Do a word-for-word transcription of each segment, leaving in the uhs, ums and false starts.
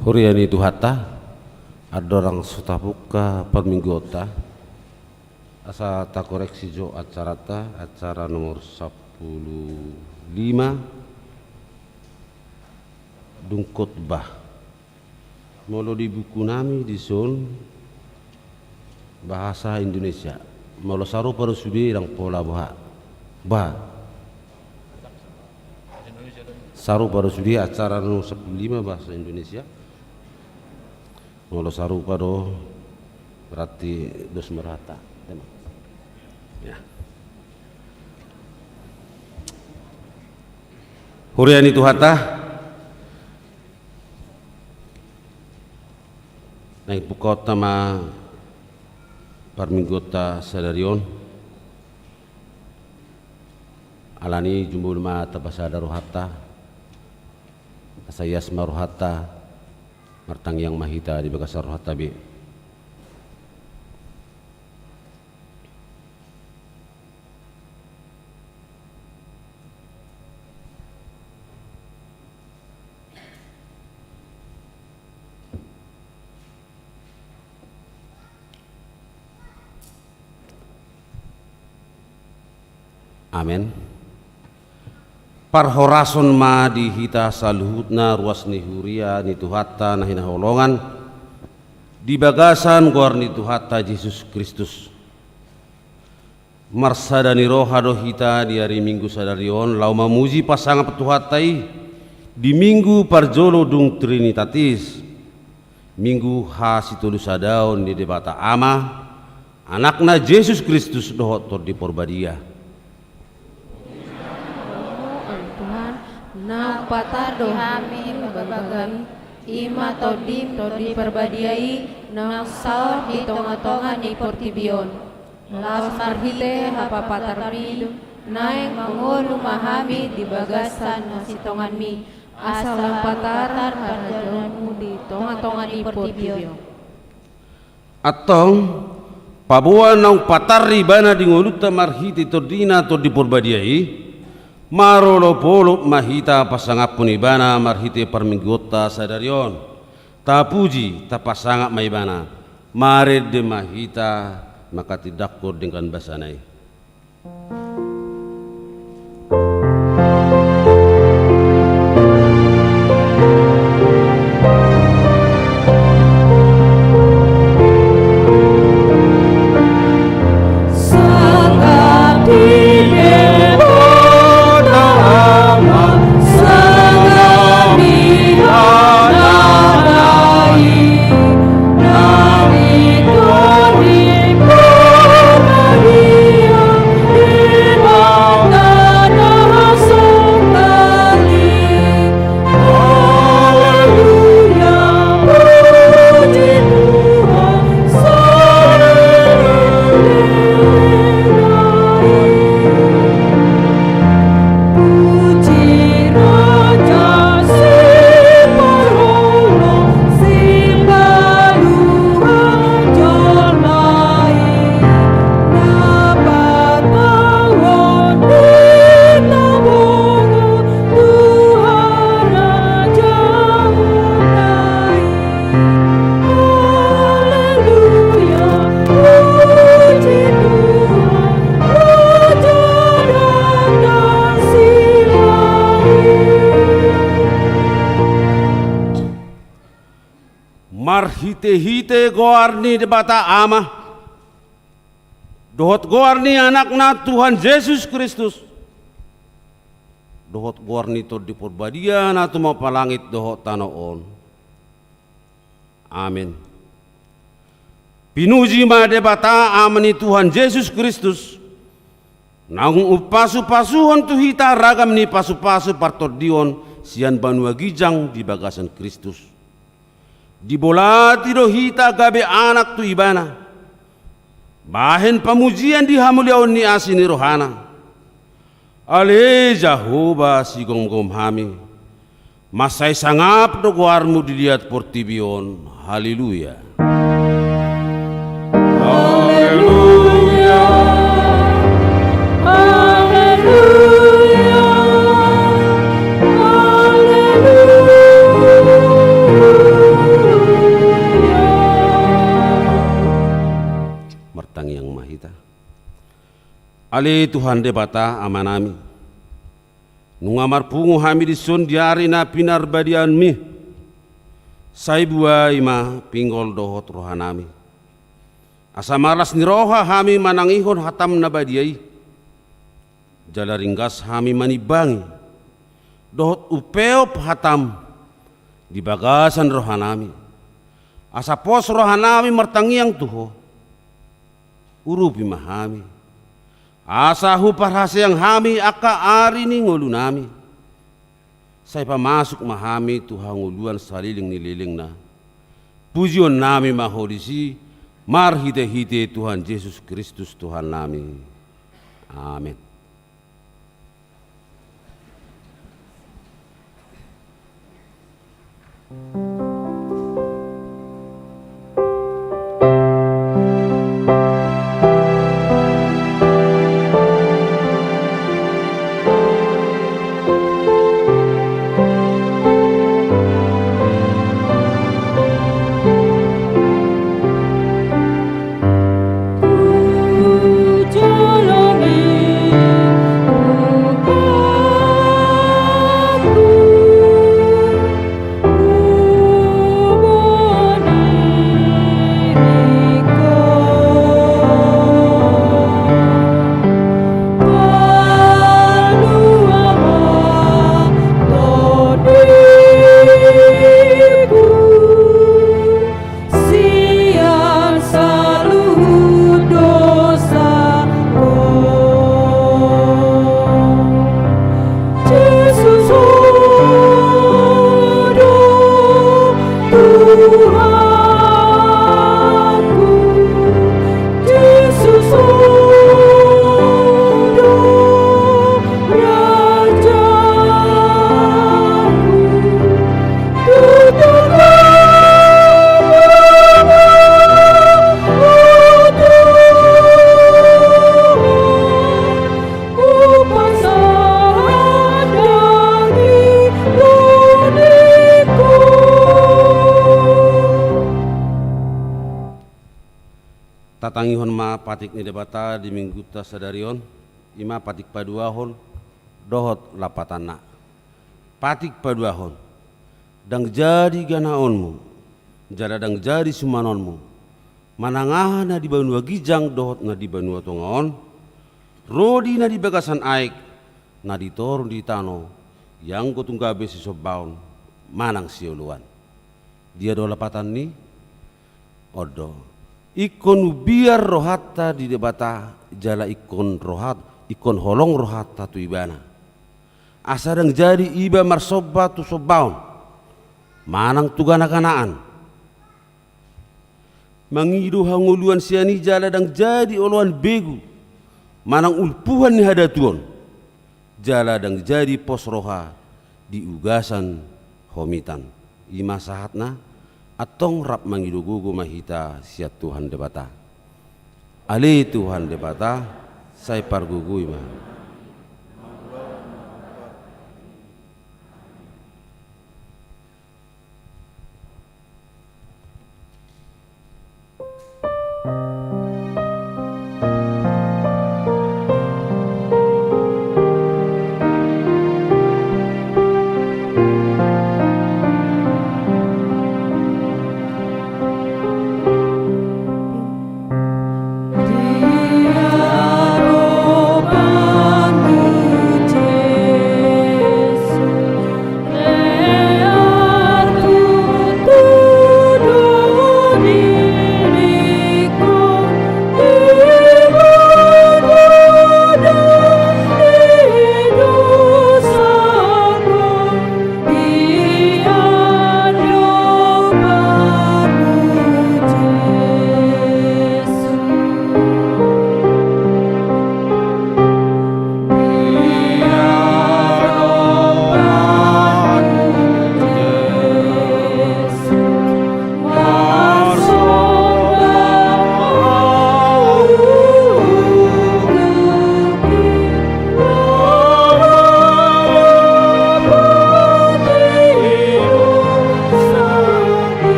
Huria ni Tuhanta, andorang so tabuka parmingguonta, asa takoreksi jo acaranta, acara nomor sampulu lima, dung khotbah. Molo di buku nami dison bahasa Indonesia. Molo sarupa do sude, ndang pola boha. Bah. Sarupa do sude acara nomor sampulu lima bahasa Indonesia. Molo sarupa do, berarti dos ma rohanta. Ya. Huria ni Tuhanta, naeng bukaonta ma parmingguonta sadari on. Alani i jumolo ma tapasada rohanta, asa ias ma rohanta, martangiang ma hita di bagasan rohanta be. Amen. Parhorason ma di hita saluhutna, ruas ni huria ni Tuhanta na hinaholongan, di bagasan goar ni Tuhanta Jesus Kristus. Marsada ni roha do hita di ari Minggu sadari on laho mamuji pasangap Tuhanta i, di Minggu parjolo dung Trinitatis, Minggu hasitolusadaon ni Debata Ama, Anakna Jesus Kristus dohot Tondi Porbadia. Tuhan, naung patar do hami manghaholongi, i ma Tondim, Tondi Porbadia i, naung saor di tongatonga ni portibi on. Laos marhite hapapatarmi naeng mangolu ma hami di bagasan hasintonganmi, asa lam patar harajaonmu di tongatonga ni portibi on. Antong, paboa naung patar ibana di ngolunta marhite Tondina Tondi Porbadia i, marolopolop ma hita pasangaphon ibana marhite parmingguonta sadari on. Tapuji, tapasangap ma ibana. Marende ma hita manghatindanghon denggan basana i. Marhitehite goar ni Debata Ama, dohot goar ni Anakna Tuhan Jesus Kristus, dohot goar ni Tondi Porbadia na tumompa langit dohot tano on. Amen. Pinuji ma Debata Ama ni Tuhan Jesus Kristus, naung umpasupasuhon tu hita ragam ni pasupasu partondion sian banua ginjang di bagasan Kristus. Dibolati do hita gabe anak tu Ibana, bahen pamujian di hamuliaon ni asi ni rohana. Ale Jahowa, sigomgom hami, mansai sangap do goarmu di liat portibi on. Haleluya. Haleluya. Haleluya. Haleluya. Ale Tuhan Debata Amanami, nunga marpungu hami dison di ari na pinarbadiaonmi, sai buai ma pinggol dohot rohanami. Asa marlas ni roha hami manangihon hatam na badia i, jala ringgas hami manimbangi dohot umpeop hatam di bagasan rohanami, asa pos rohanami martangiang tu Ho. Urupi ma hami, asa huparhaseang hami angka ari ni ngolunami. Sai pamasuk ma hami tu hangoluan saleleng ni lelengna. Pujionnami ma Ho disi, marhitehite Tuhan Jesus Kristus Tuhannami. Amen. Sian saluhut dosaku. Jesus, Ho do Tuhanku. Jesus, Ho do Rajaku. Tatangihon ma patik ni Debata di minggunta sadari on, i ma patik paduahon dohot lapatanna. Patik paduahon. Ndang jadi ganaonmu, jala ndang jadi sumanonmu, manang aha na di banua ginjang dohot na di banua tonga on, ro di na di bagasan aek, na di toru ni tano, ianggo tung gabe sisombaon manang sioloan. Dia do lapatanni? On do. Ingkon umbiar rohanta di Debata, jala ingkon rohat, ingkon holong rohanta tu Ibana. Asa ndang jadi iba marsomba tu sombaon, manang tu ganaganaan. Mangido hangoluan sian i jala ndang jadi oloan begu, manang ulpuhan ni hadatuon. Jala ndang jadi pos roha di ugasan homitan. I ma sahatna, antong rap mangido gogo ma hita sian Tuhan Debata. Ale Tuhan Debata, sai pargogoi ma.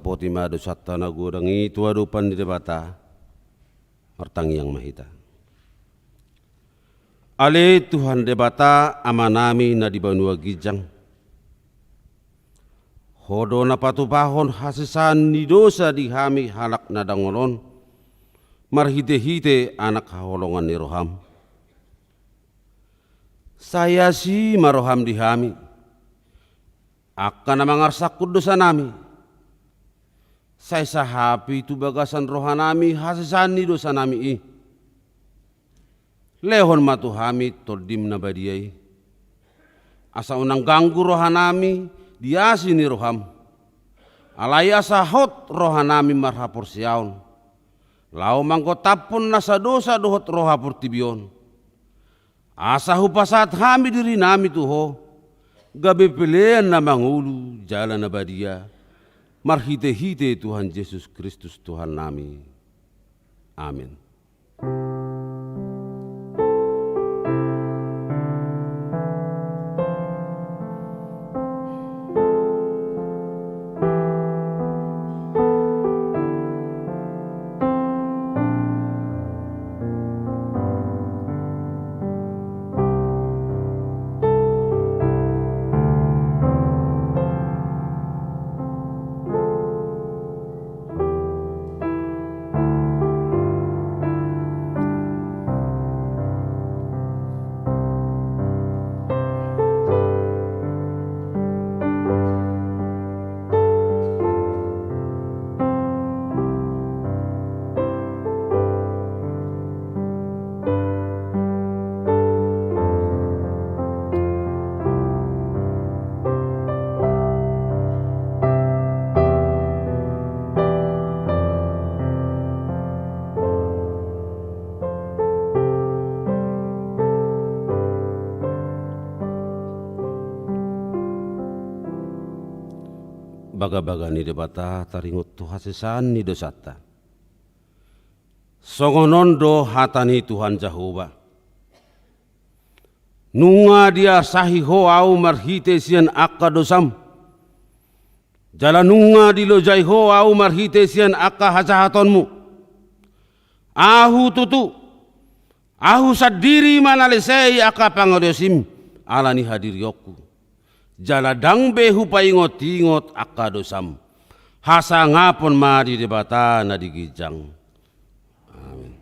Poti ma dosanta na godang i tu adopan ni Debata. Martangiang ma hita. Ale Tuhan Debata, Amanami na di banua ginjang. Ho do na patupahon hasesaan ni dosa di hami halak na dangol on, marhitehite Anak haholongan ni roham. Sai asi ma roham di hami, angka na mangarsangkon dosanami. Sai sahapi tu bagasan rohanami hasesaan ni dosanami i. Lehon ma tu hami Tondim na badia i, asa unang ganggu rohanami di asi ni roham. Alai asa hot rohanami marhaporseaon, laho manggotaphon nasa dosa dohot roha portibi on. Asa hupasahat hami dirinami tu ho, gabe pelean na mangolu jala na badia, marhitehite Tuhan Jesus Kristus Tuhannami. Amen. Bagabaga ni Debata taringot tu hasesaan ni dosanta. Songon on do hata ni Tuhan Jahowa: Nunga diasahi ho ahu marhite sian angka dosam, jala nunga dilojai ho ahu marhite sian angka hajahatonmu. Ahu tutu, ahu sandiri ma na lesei angka pangaliosim ala ni hadirionku. Jala ndang be hupaingotingot angka dosam. Hasangapon ma di Debata na di ginjang. Amen.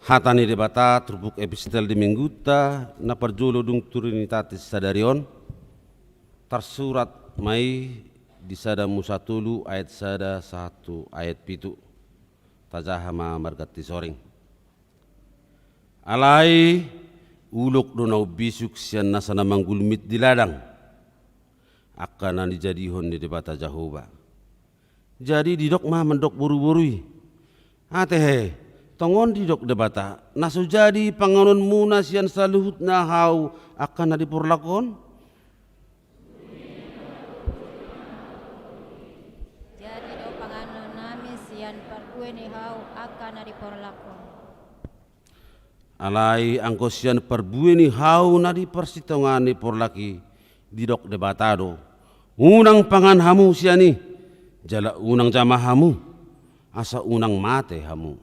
Hata ni Debata turpuk epistel di Mingguta na parjolo dung Trinitatis sadari on, tarsurat ma i di Sada Musa tolu ayat sada sahat tu ayat pitu. Tajaha ma marganti soring. Alai ulok do na umbisuk sian nasa na manggulmit di ladang, angka na nijadihon ni Debata Jahowa. Jadi didok ma mandok boruboru i: Ate he, tongon didok Debata, na so jadi panganonmuna sian saluhutna hau angka na di porlak on? Jadi do panganonnami sian parbue ni hau angka na di porlak on. Alai anggo sian parbue ni hau na di parsitongaan ni porlak i, didok Debata do: Unang pangan hamu sian i, jala unang jama hamu, asa unang mate hamu.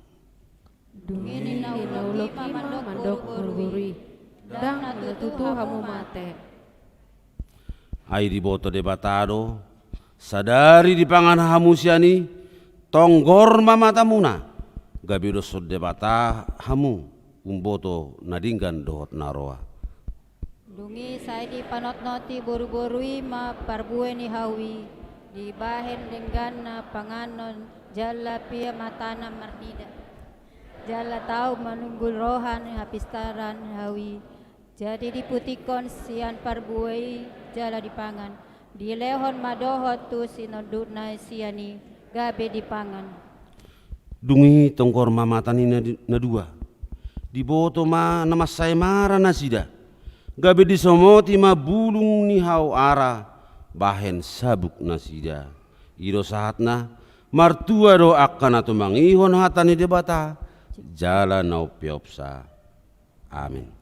Dung i ninna uloki ma mandok boruboru i: Ndang na tutu hamu mate. Ai diboto Debata do, sadari dipangan hamu sian i, tonggor ma matamuna, gabe doshon Debata hamu, umboto na denggan dohot na roa. Dung i sai dipanotnoti boruboru i ma parbue ni hau i, dibahen dengganna panganon jala pia matana marnida. Jala tau manunggul roha ni hapistaran hau i, jadi diputikkon sian parbue i jala dipangan. Dilehon ma dohot tu sinondukna sian i, gabe dipangan. Dung i tonggor ma mata ni na, na dua. Diboto ma na mansai mara nasida. Gabe disomoti ma bulung ni hau ara bahen sabuk nasida. I do sahatna, martua do angka na tumangihon hata ni Debata jala na umpeopsa. Amen.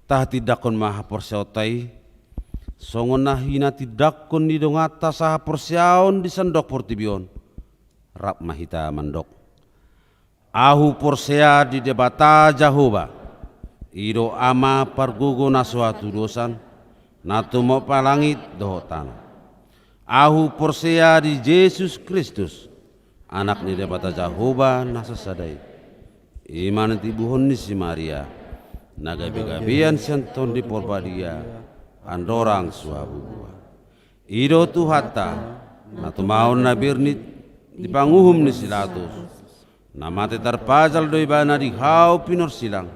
Tahatindangkon ma haporseaonta i, songon na hinatindangkon ni donganta sahaporseaon di sandok portibi on. Rap ma hita mandok: Ahu porsea di Debata Jahowa, i do Ama pargogo na so hatudosan, na tumompa langit dohot tano. Ahu porsea di Jesus Kristus, Anak ni Debata Jahowa na sasada i. I ma na titibuhon ni si Maria, na gabegabean sian Tondi Porbadia, andorang so habubuhan. I do Tuhanta, na tumaon na bernit di panguhum ni si Pilatus, na mate tarpajal do ibana di hau pinorsilang,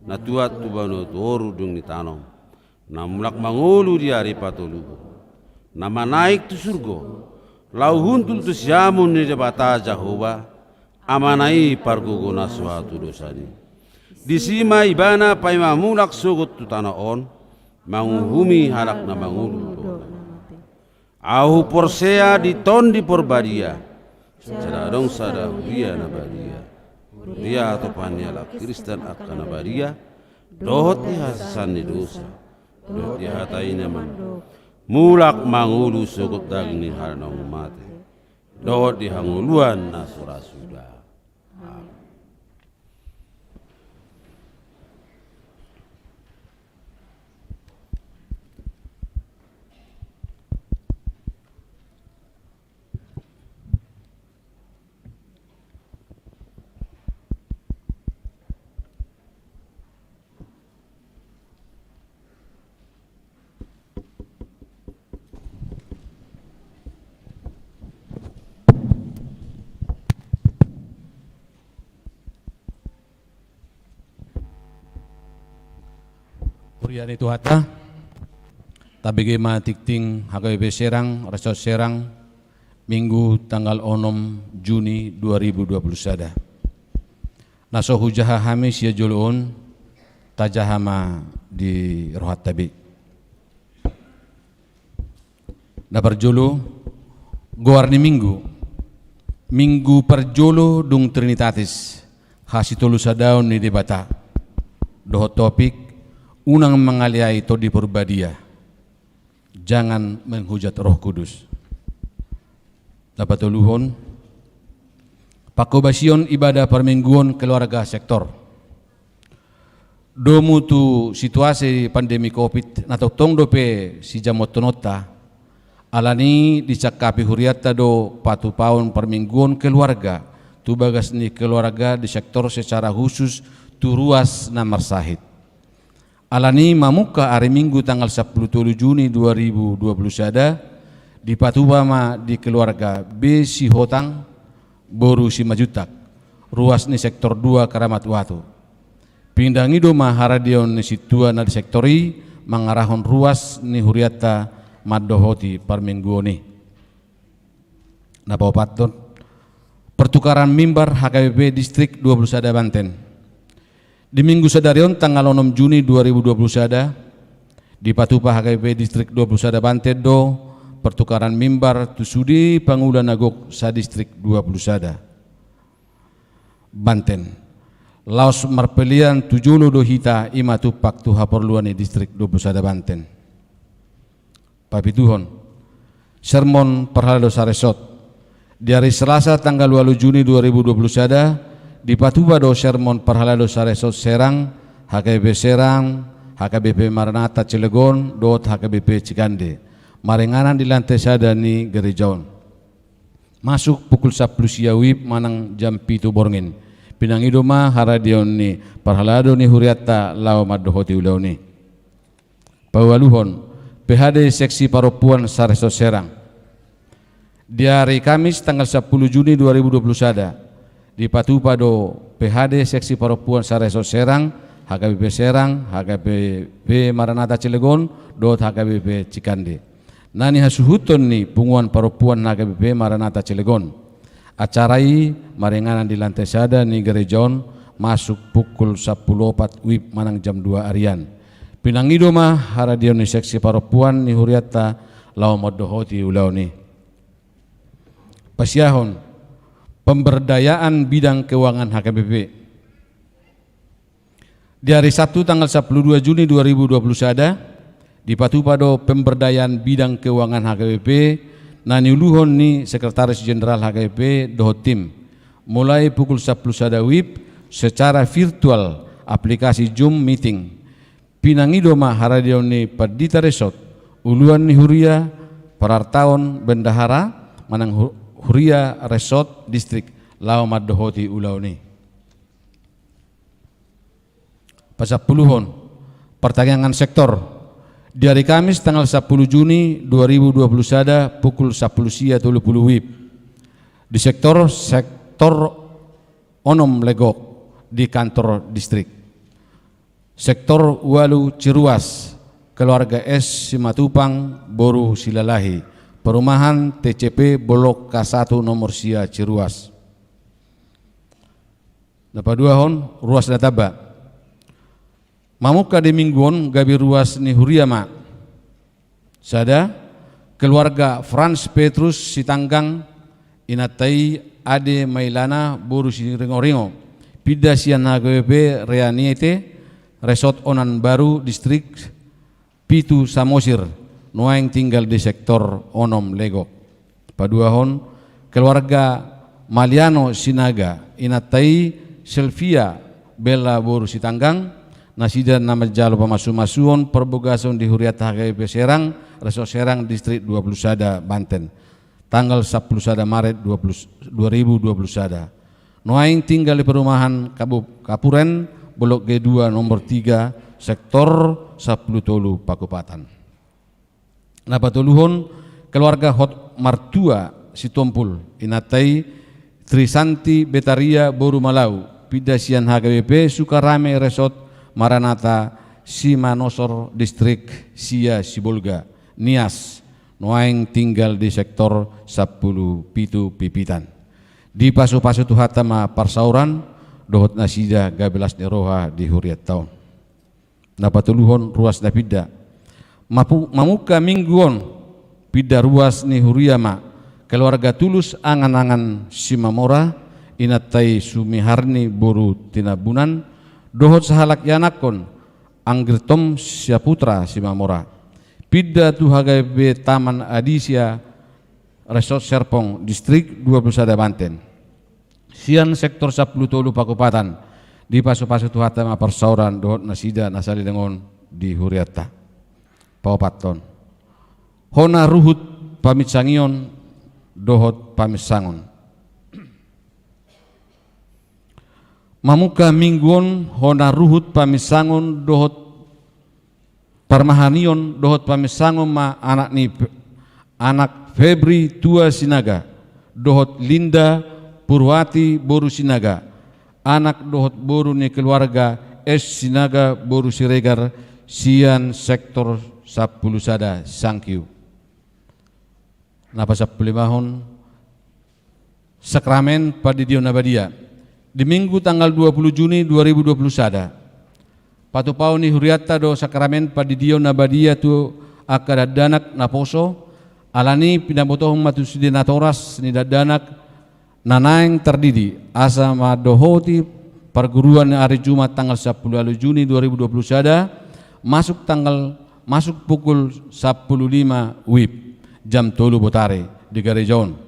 na tuat tu banua toru dung ditanom, na mulak mangolu di ari patoluhon, na manaek tu surgo, laho hundul tu siamun ni Debata Jahowa, Amana i pargogo na so hatudosan i. Disi ma ibana paima mulak sogot tu tano on, manguhumi halak na mangolu dohot na mate. Ahu porsea di Tondi Porbadia, jala adong sada huria na badia, huria hatopan ni halak Kristen angka na badia, dohot di hasesaan ni dosa, dohot di hata i na mandok: Mulak mangolu sogot daging ni halak na mate, dohot di hangoluan na so ra suda. Amen. Huria ni Tuhanta, tabege ma tingting H K B P Serang, Resort Serang, Minggu tanggal onom Juni dua ribu dua puluh sada. Na so hujaha hami sian jolo on, tajaha ma di rohanta be. Na parjolo, goar ni Minggu. Minggu parjolo dung Trinitatis, hasitolusadaon ni Debata. Dohot topik, unang mangaleai Tondi Porbadia. Jangan menghujat Roh Kudus. Na patoluhon, panghobasion ibadah parmingguon keluarga sektor. Domu tu situasi pandemi covid na tongtong dope sijamothononta, alani disangkapi hurianta do patupaon parmingguon keluarga tu bagas ni keluarga di sektor secara khusus tu ruas na marsahit. Alani mamungka ari Minggu tanggal sampulu tolu Juni dua ribu dua puluh sada, dipatupa ma di keluarga B Sihotang, boru Simanjuntak, ruas ni sektor dua Keramat Watu. Pinangido ma haradeon ni sintua na di sektor i mangarahon ruas ni hurianta mandohoti parmingguon i. Na paopathon, pertukaran mimbar H K B P Distrik dua puluh sada Banten. Di Minggu sadari on tanggal onom Juni dua ribu dua puluh sada, dipatupa H K B P Distrik dua puluh sada Banten do pertukaran mimbar tu sude pangula na gok sadistrik dua puluh sada Banten. Laos marpelean tu jolo do hita, i ma tumpak tu haporluan ni Distrik dua puluh sada Banten. Papituhon, sermon parhalado saresort. Di ari Selasa tanggal ualu Juni dua ribu dua puluh sada, dipatupa do sermon parhalado saresort Serang, H K B P Serang, H K B P Maranatha Cilegon, dohot H K B P Cikande. Maringanan di lantai sada ni gereja on. Masuk pukul sampulu sia WIB manang jam pitu borngin. Pinangido ma haradeon ni parhalado ni hurianta laho mandohoti ulaon i. Paualuhon, P H D Seksi Parompuan Saresort Serang. Di ari Kamis tanggal sampulu Juni dua ribu dua puluh sada, dipatupa do P H D Seksi Parompuan Saresort Serang, H K B P Serang, H K B P Maranatha Cilegon, dohot H K B P Cikande. Na nihasuhuton ni punguan parompuan H K B P Maranatha Cilegon. Acara i maringanan di lantai sada ni gereja on, masuk pukul sampulu opat WIB manang jam dua arian. Pinangido ma haradeon ni seksi parompuan ni hurianta laho mandohoti ulaon i. Pasiahon, pemberdayaan bidang keuangan H K B P. Di ari Sabtu tanggal sampulu dua Juni dua ribu dua puluh sada, dipatupa do pemberdayaan bidang keuangan H K B P na niuluhon ni Sekretaris Jenderal H K B P dohot tim, mulai pukul sampulu sada WIB secara virtual aplikasi Zoom meeting. Pinangido ma haradeon ni pandita resort, uluan ni huria, parartaon, bendahara, manang hu-, huria resort distrik laho mandohoti ulaon i. Pasampuluhon, partangiangan sektor. Di ari Kamis tanggal sampulu Juni dua ribu dua puluh sada pukul sampulu sia tolu pulu WIB. Di sektor, sektor onom Legok di kantor distrik. Sektor ualu Ciruas, keluarga S Simatupang, boru Silalahi, perumahan T C P blok K satu nomor sia Ciruas. Na paduahon, ruas na tamba. Mamungka di minggu on gabe ruas ni huria ma. Sada, keluarga Frans Petrus Sitanggang, inanta i Ade Mailana boru Siringoringo, pinda sian H K B P Reaniete, Resort Onan Baru, Distrik pitu Samosir, nuaeng tinggal di sektor onom Legok. Paduahon, keluarga Maliano Sinaga, inanta i Selvia Bella boru Sitanggang, nasida na manjalo pamasumasuon parbagason di hurianta H K B P Serang, Resort Serang, Distrik dua pulu sada Banten, tanggal sampulu sada Maret dua puluh, dua ribu dua puluh sada. Nuaeng tinggal di perumahan Kabu-, Kapuren, blok G dua nomor tiga, sektor sampulu tolu Pakupatan. Na patoluhon, keluarga Hot Martua Sitompul, inanta i Trisanti Betaria boru Malau, pinda sian H K B P Sukarame Resort Maranatha Simanosor, distrik sia Sibolga, Nias, nuaeng tinggal di sektor sampulu pitu Pipitan. Dipasupasu Tuhanta ma parsaoran dohot nasida gabe las ni roha di hurianta on. Na patoluhon, ruas na pinda. Mapu-, mamungka minggu on, pinda ruas ni huria ma keluarga Tulus Angan-angan Simamora, inanta i Sumiharni boru Tinambunan, dohot sahalak ianakhon, Anggirtom Saputra Simamora. Pinda tu H K B P Taman Adisia, Resort Serpong, distrik dua pulu sada Banten. Sian sektor sampulu tolu Pakupatan, dipasupasu Tuhanta ma parsaoran dohot nasida na saleleng on di hurianta. Paopathon, hona ruhut paminsangion dohot paminsangon. Mamungka minggu on hona ruhut paminsangon dohot parmahanion dohot paminsangon ma anak ni Fe-, anak Febri Tua Sinaga, dohot Linda Purwati boru Sinaga, anak dohot boru ni keluarga S Sinaga boru Siregar, sian sektor sampulu sada Sangkiu. Na pasampulu limahon, sakramen pandidion na badia. Di Minggu tanggal dua pulu Juni dua ribu dua pulu sada, patupaon ni hurianta do sakramen pandidion na badia tu angka dakdanak naposo, alani pinabotohon ma tu sude natoras ni dakdanak na naeng tardidi, asa mandohoti parguruan ni ari Jumat tanggal sampulu ualu Juni dua ribu dua pulu sada, masuk tanggal, masuk pukul sampulu lima wib, jam tolu botari, di gareja on.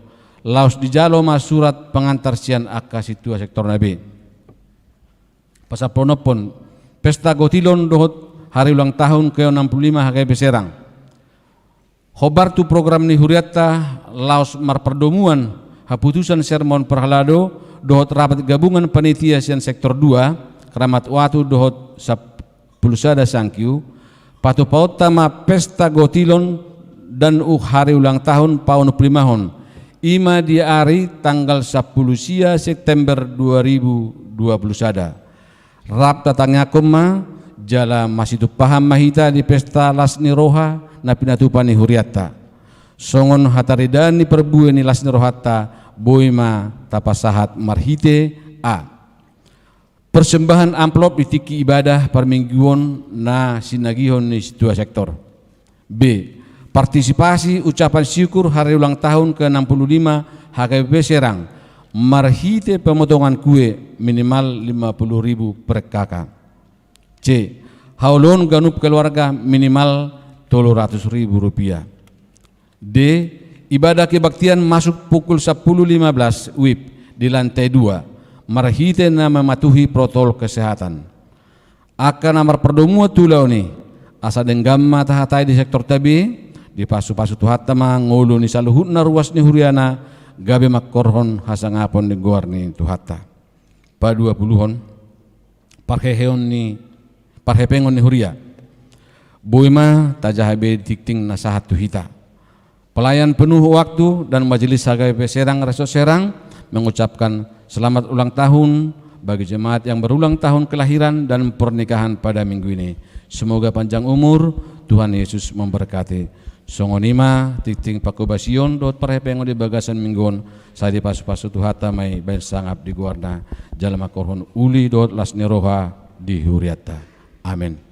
Laos dijalo ma surat pengantar sian angka sintua sektor na be. Pasampuluonomhon, pesta gotilon dohot hari ulang tahun ke enam puluh lima H K B P Serang. Hombar tu program ni hurianta laos marpardomuan haputusan sermon parhalado dohot rapat gabungan panitia sian sektor dua, Kramat Watu dohot sampulu sada Sangkiu, patupaonta ma pesta gotilon dan uh hari ulang tahun paonomhon, i ma di ari tanggal sampulu sia September dua ribu dua pulu sada. Rap tatangiangkon ma, jala masitumpahan ma hita di pesta las ni roha na pinatupa ni hurianta. Songon hataridaan ni parbue ni las ni rohanta, boi ma tapasahat marhite A. Persembahan amplop di tingki ibadah parmingguon na sinagihon ni sintua sektor. B. Partisipasi ucapan syukur hari ulang tahun ke enam puluh lima H K B P Serang marhite pemotongan kue minimal lima puluh ribu per K K. C. Haoloon ganup keluarga minimal tolu ratus ribu rupiah. D. Ibadah kebaktian masuk pukul sampulu lima belas wib di lantai dua, marhite na mematuhi protokol kesehatan. Angka na marpardomuan tu ulaon i, asa denggan ma tahatai di sektorta be, dipasupasu Tuhanta ma ngolu ni saluhutna ruas ni huriana, gabe mangkorhon hasangapon ni goar ni Tuhanta. Paduapuluhon, parheheon ni, parhepengon ni huria. Boi ma tajaha be di tingting na sahat tu hita. Pelayan penuh waktu dan Majelis H K B P Serang Resort Serang mengucapkan selamat ulang tahun bagi jemaat yang berulang tahun kelahiran dan pernikahan pada minggu ini. Semoga panjang umur, Tuhan Yesus memberkati. Songon i ma tingting panghobasion dohot parhepengon di bagasan minggu on, sai dipasupasu Tuhanta ma i baen sangap di goarna, jala mangkorhon uli dohot las ni roha di hurianta. Amen.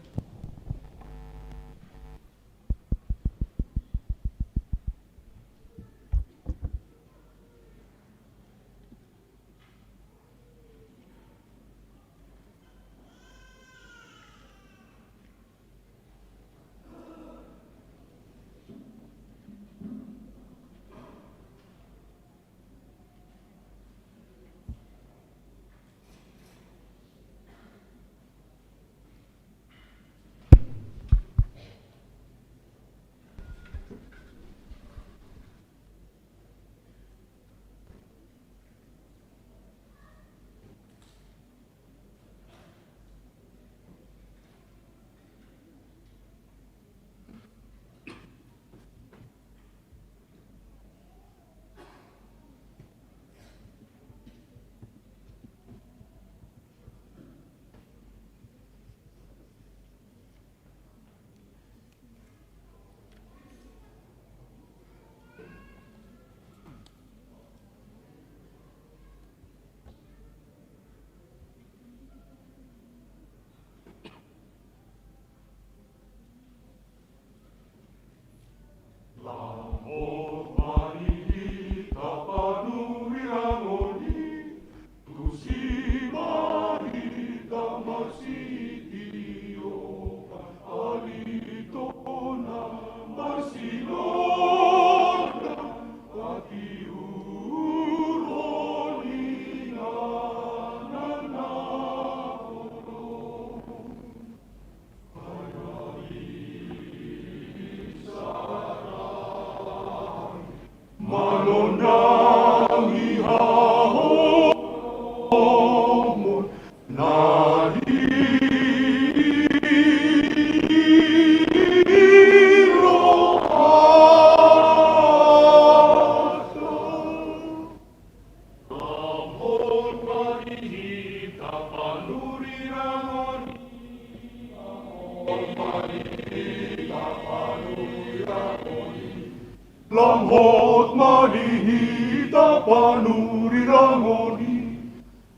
Lam hot ma di hita panurirang on i,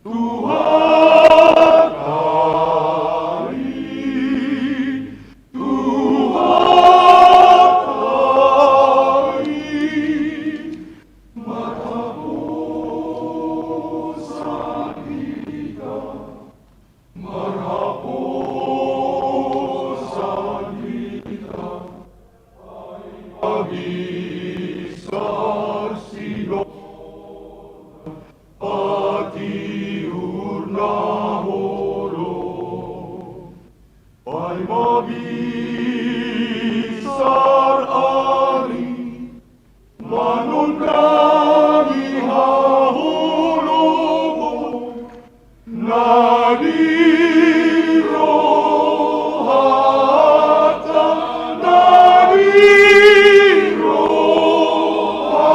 Tuhanta i, Tuhanta i, marhaposan hita, marhaposan hita, ai mabisar sinondang patiur na holom. Ai mabisar ari manondangi haholomon na di rohanta, na di rohanta.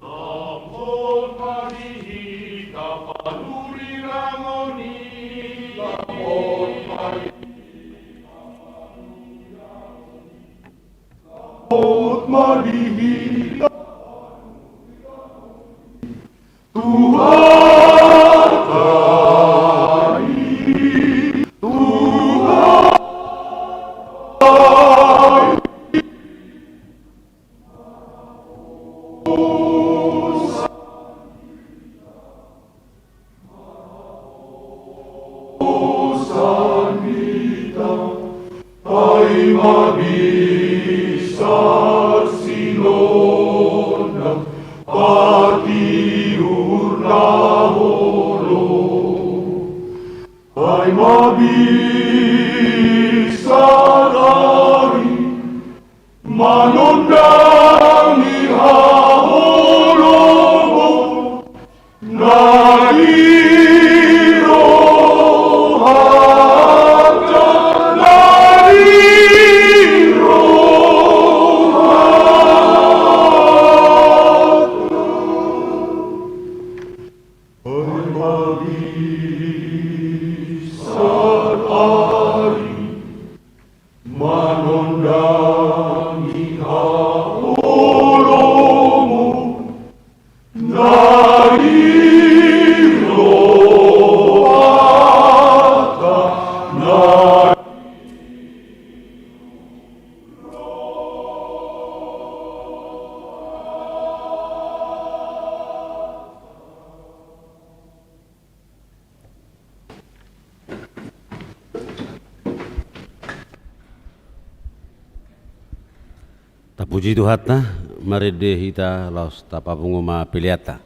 Lam hot ma di hita panurirang on i, lam hot ma di hita, lam hot ma di hita, Tuhanta i, Tuhanta i. Ai mabisar sinondang patiur na holom. Ai mabisar ari manondangi haholomon na di rohanta, na di rohanta. Ai mabisar ari manondangi haholomon na di rohanta, na di rohanta. Tapuji Tuhanta, marende hita laos tapapungu ma peleanta.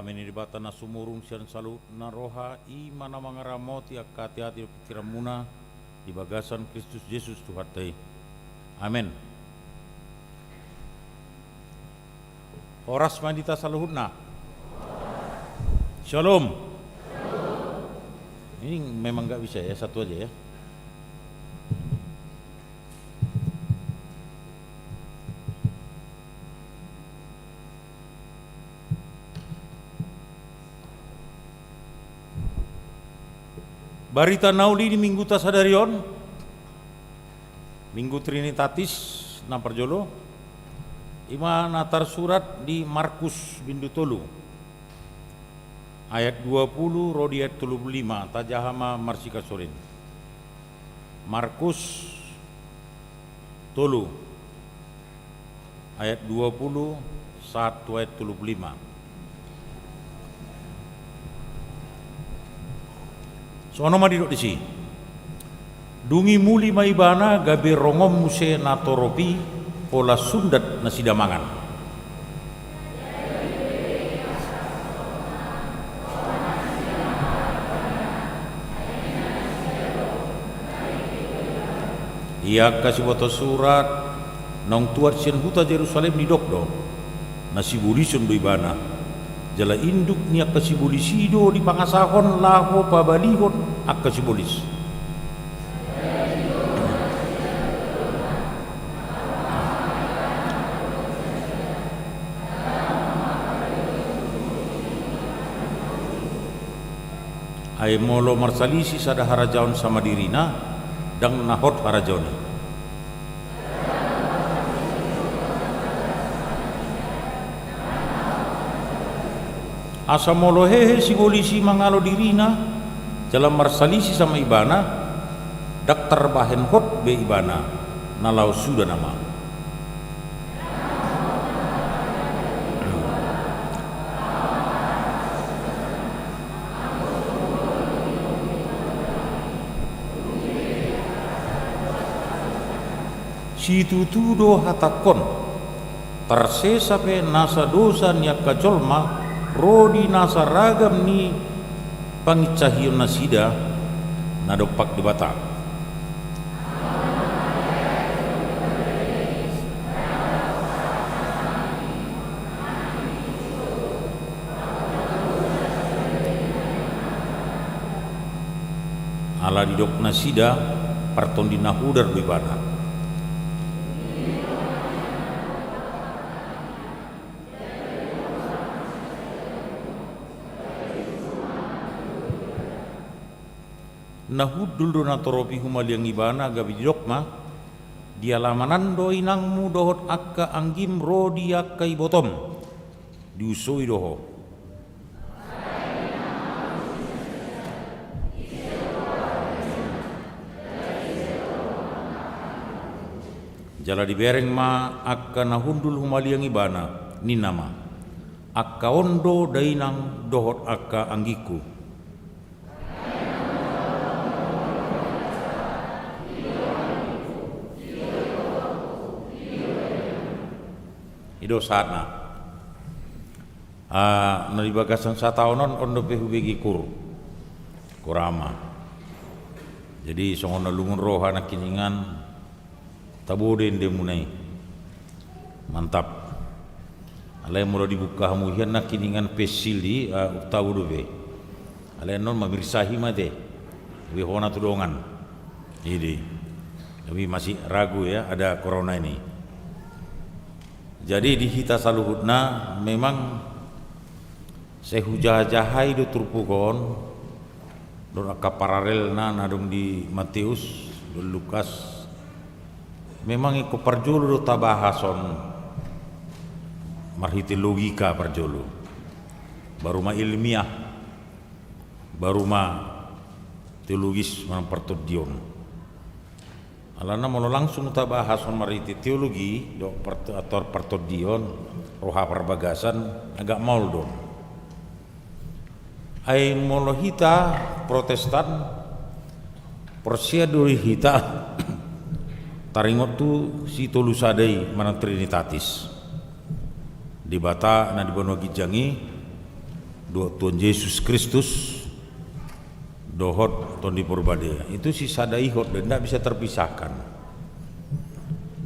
Amen. Debata na sumurung sian saluhutna roha, i ma na mangaramoti angka ateate dohot pingkiranmuna di bagasan Kristus Jesus Tuhanta i. Amen. Horas ma di hita saluhutna. Shalom. Ini memang nggak bisa ya, satu aja ya. Barita na uli di mingguta sadari on, Minggu Trinitatis na parjolo, i ma na tarsurat di Markus bindu tolu, ayat dua pulu ro di ayat tolu pulu lima, tajaha ma marsikasori. Markus tolu, ayat dua pulu sahat tu ayat tolu pulu lima. Songon on ma didok disi: Dung i muli ma ibana gabe rongon muse natorop i pola sundat nasida mangan. Ia angka siboto surat naung tuat sian huta Jerusalem didok do, na sibolison do ibana. Jala induk ni angka sibolis i do dipangasahon laho pabalihon angka sibolis. Ai molo marsalisi sada harajaon sama dirina, ndang na hot harajaon i. Asa molo hehe sibolis i mangalo dirina, jala marsalisi sama ibana, ndang tarbahen hot be ibana, na laho suda nama. Situtu do hatangkon, tarsesa pe nasa dosa ni angka jolma ro di nasa ragam ni panginsahionnasida na dompak Debata. Ala didok nasida, partondi na hudar do ibana. Na hundul do natorop i humaliang ibana, gabe didok ma: Di alamanan do inangmu dohot angka anggim ro di angka ibotom, diusoi do ho. Jala dibereng ma angka na hundul humaliang ibana, ninna ma: Angka on do dainang dohot angka anggingku. I do sahatna. Ah, na di bagasan sataon on, on dope hubege kur, kur ama. Jadi songon na lungun roha nangkiningan, tabo do endemuna i. Mantap. Alai molo dibuka hamu hian nangkiningan pensil i, ah, tabo dope. Alai annon mamirsahi ma ate. Be hona tu dongan. Idi. Tapi masih ragu ya, ada corona ini. Jadi di hita saluhutna memang sai hujahajahai do turpuk on, dohot angka paralelna na dung di Mateus dohot Lukas. Memang ingkon parjolo do tabahas on marhite logika parjolo, baru ma ilmiah, baru ma teologis manang partondion. Alana molo langsung tabahas on marhite teologi dohot part-, atau partondion, roha parbagasan, agak maol do on. Ai molo hita Protestan, porsea do hita taringot tu si Tolu Sada i manang Trinitatis. Debata na di banua ginjang i, Tuhan Yesus Kristus dohot Tondi Porbadia. Itu sisada ihot, dan ndak bisa terpisahkan.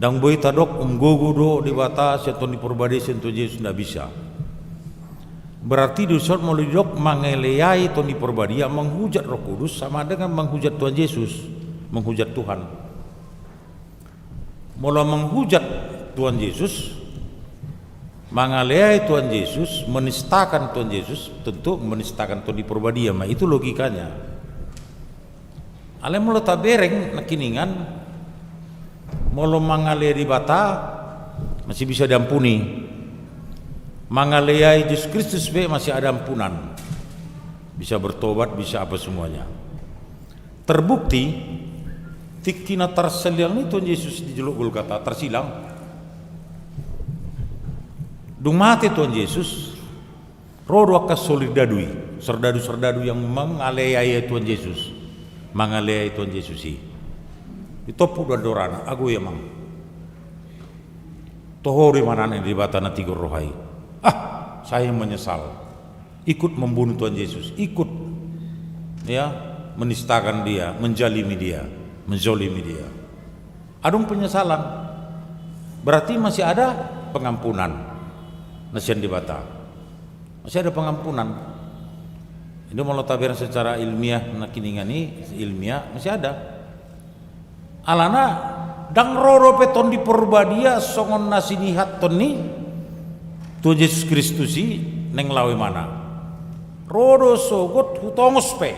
Ndang boi tadok umgogo do Debata sian Tondi Porbadia sian Tuhan Yesus, ndak bisa. Berarti dison molo didok mangaleai Tondi Porbadia, menghujat Roh Kudus sama dengan menghujat Tuhan Yesus, menghujat Tuhan. Molo menghujat Tuhan Yesus, mangaleai Tuhan Yesus, menistakan Tuhan Yesus, tentu menistakan Tondi Porbadia ma, itu logikanya. Alai molo tabereng nangkiningan, molo mangaleai Debata, masih bisa diampuni. Mangaleai Yesus Kristus pe masih ada ampunan. Bisa bertobat, bisa apa semuanya. Terbukti, tingki na tarsilang i Tuhan Yesus di jolo Golgata, tarsilang. Dung mate Tuhan Yesus, ro do angka sordadu i, sordadu-sordadu yang mangaleai Tuhan Yesus, mangaleai Tuhan Yesus i. Ditompu do andorana, "Ago i, Amang. Toho do i ma Anak ni Debata na tigor roha i." "Ah, saya menyesal. Ikut membunuh Tuhan Yesus, ikut, ya, menistakan Dia, menzalimi Dia, menzolimi Dia." Adong penyesalan. Berarti masih ada pengampunan na sian Debata. Masih ada pengampunan. Ini molo tabereng secara ilmiah, nangkiningan i, ilmiah, masih ada. Alana, ndang ro dope Tondi Porbadia songon na sinihathon ni Tuhan Yesus Kristus i naeng laho Ibana. Ro do sogot hutongos pe,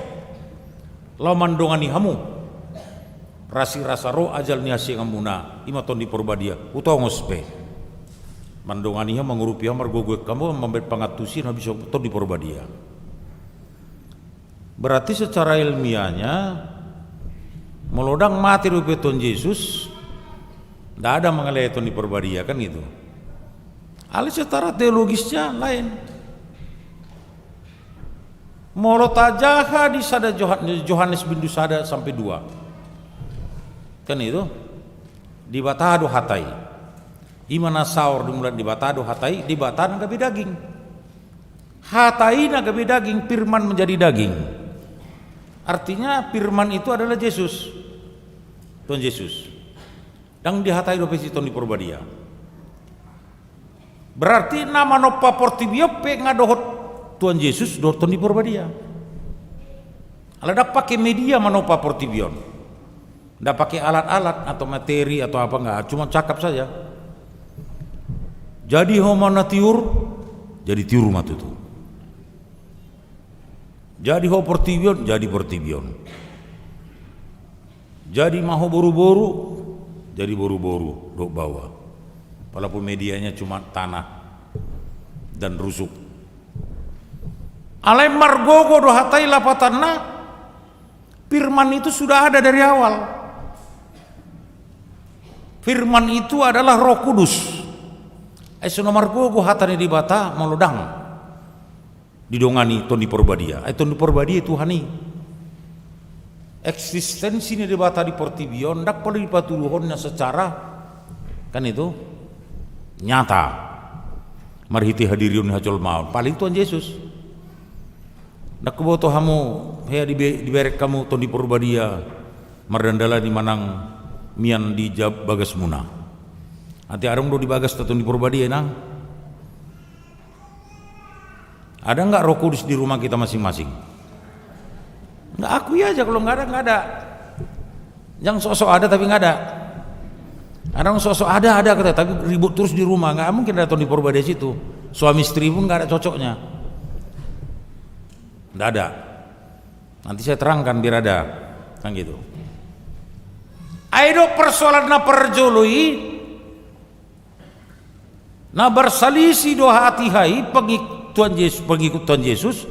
laho mandongani hamu. Rasi rasa ro ajal ni hasianganmuna, i ma Tondi Porbadia, hutongos pe. Mandongani hamu, mangurupi hamu, margogohon hamu, mambahen pangantusion, habis i Tondi Porbadia. Berarti secara ilmiahnya, molo ndang mate dope Tuhan Yesus, ndak ada mangaleai Tondi Porbadia, kan gitu. Alai secara teologisnya lain. Molo tajaha di sada Johan-, Johannes bindu sada sampe dua. Kan itu? Debata do Hata i. I ma na saor di mula, Debata do Hata i, Debata na gabe daging. Hata i na gabe daging, Firman menjadi daging. Artinya, Firman itu adalah Yesus. Tuhan Yesus. Ndang dihatai dope si Tondi Porbadia. Berarti na manompa portibi on pe nga dohot Tuhan Yesus, dohot Tondi Porbadia. Alai ndang pake media manompa portibi on. Ndang pake alat-alat atau materi atau apa, nggak, cuma cakap saja. Jadi ho ma na tiur, jadi tiur ma tutu. Jadi ho portibi on, jadi portibi on. Jadi ma ho boruboru, jadi boruboru dohot baoa. Walaupun medianya cuma tanah dan rusuk. Alai margogo do Hata i, lapatanna, Firman itu sudah ada dari awal. Firman itu adalah Roh Kudus. Ai so na margogo Hata ni Debata molo ndang didongani Tondi Porbadia. Ai Tondi Porbadia i Tuhan i. Eksistensi ni Debata di portibi on ndang pola dipatuduhon na secara, kan itu, nyata. Marhite hadirion ni hajolmaon. Paling Tuhan Yesus. Ndang huboto hamu, hea dibe-, dibereng hamu Tondi Porbadia mardandalani manang mian di ja-, bagasmuna. Ate adong do di bagasta Tondi Porbadia, inang? Ada nggak Roh Kudus di rumah kita masing-masing? Nggak, akui aja kalau nggak ada, nggak ada. Jangan sok-sok ada tapi nggak ada. Ada orang sok-sok ada, ada kata, tapi ribut terus di rumah, nggak mungkin ada Tondi Porbadia situ. Suami istri pun nggak ada cocoknya. Nggak ada. Nanti saya terangkan biar ada. Kan gitu. Ai do persoalan na parjolo i, na marsalisi do hatiha i pengik-, Tuhan Yesus, pengikut Tuhan Yesus,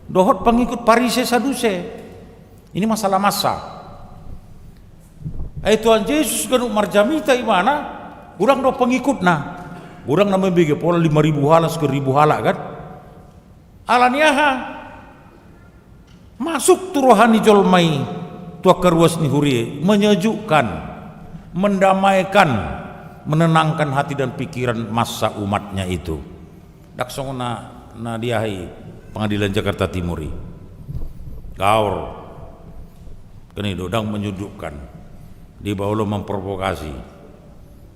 dohot pengikut Parise Saduse. Ini masalah massa. Ai Tuhan Yesus ganup marjamita ibana, godang do pengikutna. Godang na mambege, pola lima ribu halak, saribu halak, kan? Ala ni aha? Masuk tu roha ni jolma i, tu angka ruas ni huria i, menyejukkan, mendamaikan, menenangkan hati dan pikiran massa umatnya itu. Ndang songon na, na di aha i, Pengadilan Jakarta Timur i. Gaor. Kan i do, ndang menyudutkan. Dia baru memprovokasi,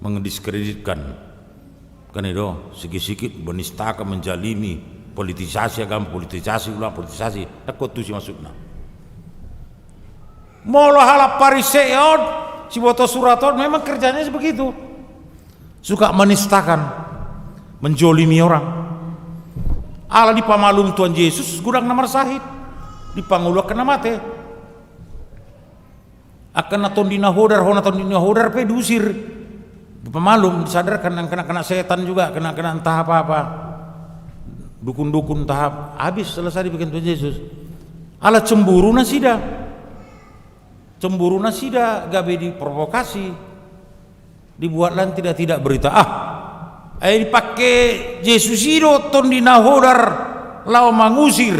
mendiskreditkan. Kan i do, sikit-sikit menistakan, menzalimi, politisasi agama, politisasi ulama, politisasi. Ndang huantusi maksudna. Molo halak Parise on, siboto surat on, memang kerjanya begitu. Suka menistakan, menzolimi orang. Ala dipamalum Tuhan Jesus, godang na marsahit, dipangolu angka na mate. Angka na tondi na hodar, hona tondi na hodar pe diusir. Dipamalum, disadarkan, angka na kena setan juga, kena, kena entah apa-apa. Dukun-dukun entah apa, habis selesai dibikin Tuhan Jesus. Ala cemburu nasida. Cemburu nasida gabe diprovokasi. Dibuatlah tidak-tidak berita. Ah, ai dipake Jesus i do tondi na hodar laho mangusir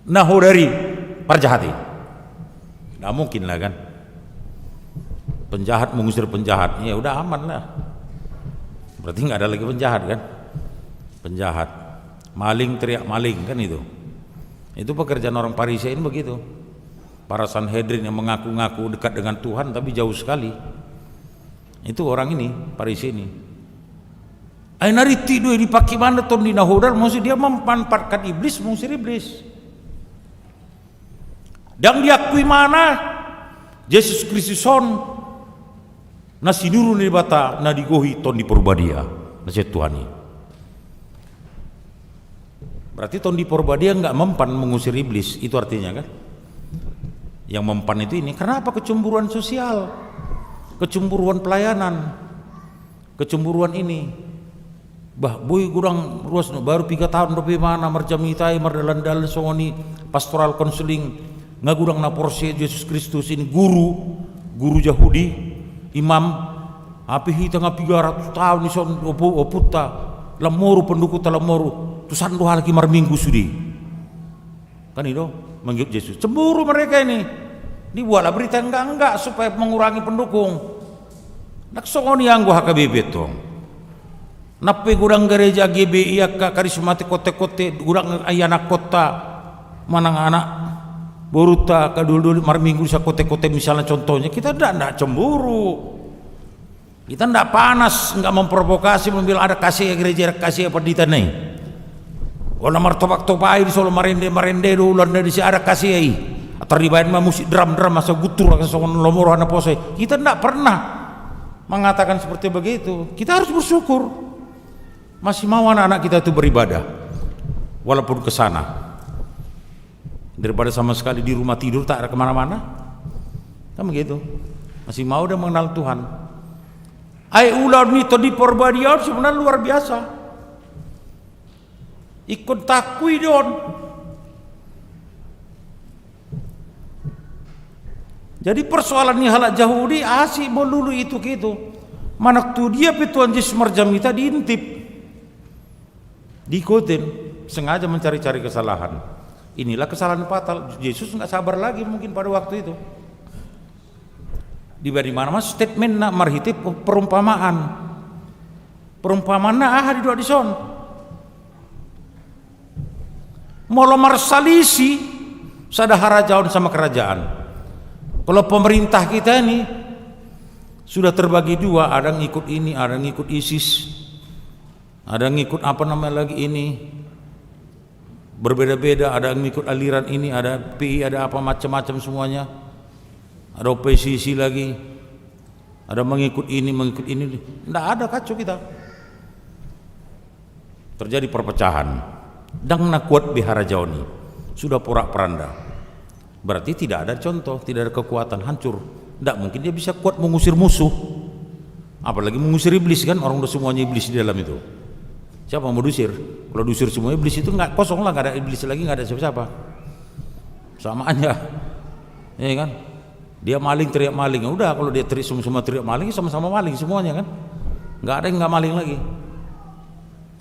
na hodar i, parjahat i. Nggak mungkin lah kan. Penjahat mengusir penjahat. Ya udah aman lah. Berarti nggak ada lagi penjahat kan. Penjahat. Maling teriak maling kan itu. Itu pekerjaan orang Parise ini begitu. Para Sanhedrin yang mengaku-ngaku dekat dengan Tuhan tapi jauh sekali. Itu orang ini, Parise ini. Ai na rintik do i, dipake ibana tondi na hodar, maksud dia memanfaatkan iblis, mengusir iblis. Ndang diakui ibana Jesus Kristus on, na sinuru ni Debata, na digohi Tondi Porbadia, na sian Tuhan i. Berarti Tondi Porbadia nggak mempan mengusir iblis, itu artinya kan? Yang mempan itu ini, kenapa kecemburuan sosial, kecemburuan pelayanan, kecemburuan ini? Bah, boi godang ruas, baru piga taon dope ibana marjamita i, mardalan-dalan songon i, pastoral counseling, nga godang na porsea Jesus Kristus ini, guru, guru Jahudi, imam, hape hita nga piga ratus taon dison opu-, opunta, lam moru pendukungta, lam moru, tusan do halak i marminggu sude. Kan i do, mengikut Jesus. Cemburu mereka ini. Dibuatlah berita enggak-enggak supaya mengurangi pendukung. Ndang songon i anggo H K B P tong. Nang pe godang gereja G B I angka karismatik kote-kote, godang ianakhonta manang anak borunta angka doli-doli marminggu di sakote-kote misalnya contohnya, kita ndak, ndak cemburu. Kita ndak panas, nggak memprovokasi, membilang ada kasea gereja, ada kasea pandita na i. Olo martopak-topak i di solo, marende-marende do ulaonna disi, ada kasea i. Tar dibaen ma musik drum-drum asa guntur asa songon lomo roha naposo i. Kita ndak pernah mengatakan seperti begitu. Kita harus bersyukur. Masih mau anak-anak kita itu beribadah, walaupun ke sana. Daripada sama sekali di rumah tidur, tak ada kemana-mana. Kan begitu. Masih mau dia mengenal Tuhan. Ai ulaon ni Tondi Porbadia on sebenarnya luar biasa. Ingkon taakui do on. Jadi persoalan ni halak Jahudi asi melulu itu-itu. Manang tu dia pe Tuhan Jesus marjamita diintip. Diikutin, sengaja mencari-cari kesalahan. Inilah kesalahan fatal. Jesus nggak sabar lagi mungkin pada waktu itu. Dibaen ibana ma statementna marhite pe-, perumpamaan. Perumpamaanna aha didok dison? Molo marsalisi sada harajaon sama kerajaan. Kalau pemerintah kita ini sudah terbagi dua, ada yang ikut ini, ada yang ikut ISIS. Ada ngikut apa namanya lagi ini, berbeda-beda, ada ngikut aliran ini, ada P I, ada apa, macam-macam semuanya. Ada oposisi lagi, ada mengikut ini, mengikut ini. Ndak ada, kacau kita. Terjadi perpecahan. Ndang na kuat be harajaon i. Sudah porak-poranda. Berarti tidak ada contoh, tidak ada kekuatan, hancur. Ndak mungkin dia bisa kuat mengusir musuh. Apalagi mengusir iblis, kan, orang udah semuanya iblis di dalam itu. Siapa mau diusir? Kalau diusir semua iblis itu nggak, kosong lah, nggak ada iblis lagi, nggak ada siapa-siapa. Sama aja. Ya kan? Dia maling, teriak maling. Ya udah, kalau dia teriak, semua, semua teriak maling, sama-sama maling semuanya, kan? Nggak ada yang nggak maling lagi.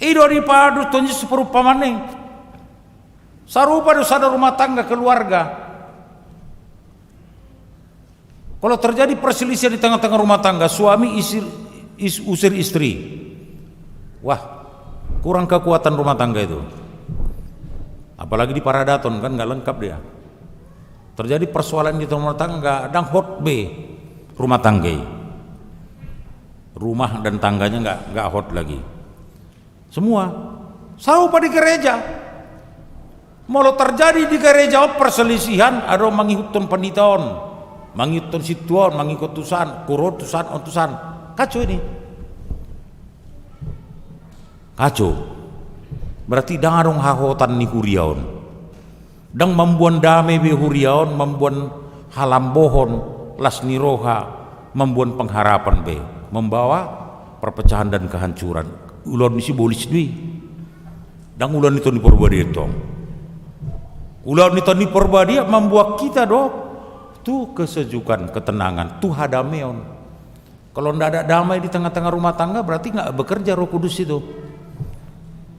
I do dipatuduhon Tuhan Jesus perumpamaan i. Sarupa do sada rumah tangga, keluarga. Kalau terjadi perselisihan di tengah-tengah rumah tangga, suami isir-, is-, usir istri. Wah, kurang kekuatan rumah tangga itu. Apalagi di paradaton kan nggak lengkap dia. Terjadi persoalan di rumah tangga, ndang hot be rumah tangga i. Rumah dan tangganya nggak, nggak hot lagi. Semua. Sarupa di gereja. Molo terjadi di gereja on perselisihan, adong mangihuthon pandita on, mangihuthon sintua on, mangihuthon tusan, kuro tusan, on tusan. Kacau ini. Kacau. Berarti ndang adong hahotan ni huria on. Ndang mamboan dame be huria on, mamboan halambohon, las ni roha, mamboan pengharapan be. Membawa perpecahan dan kehancuran. Ulaon ni sibolis do i. Ndang ulaon ni Tondi Porbadia tong. Ulaon ni Tondi Porbadia membuat kita do tu kesejukan, ketenangan, tu hadameon. Kalau ndak ada damai di tengah-tengah rumah tangga, berarti nggak bekerja Roh Kudus itu.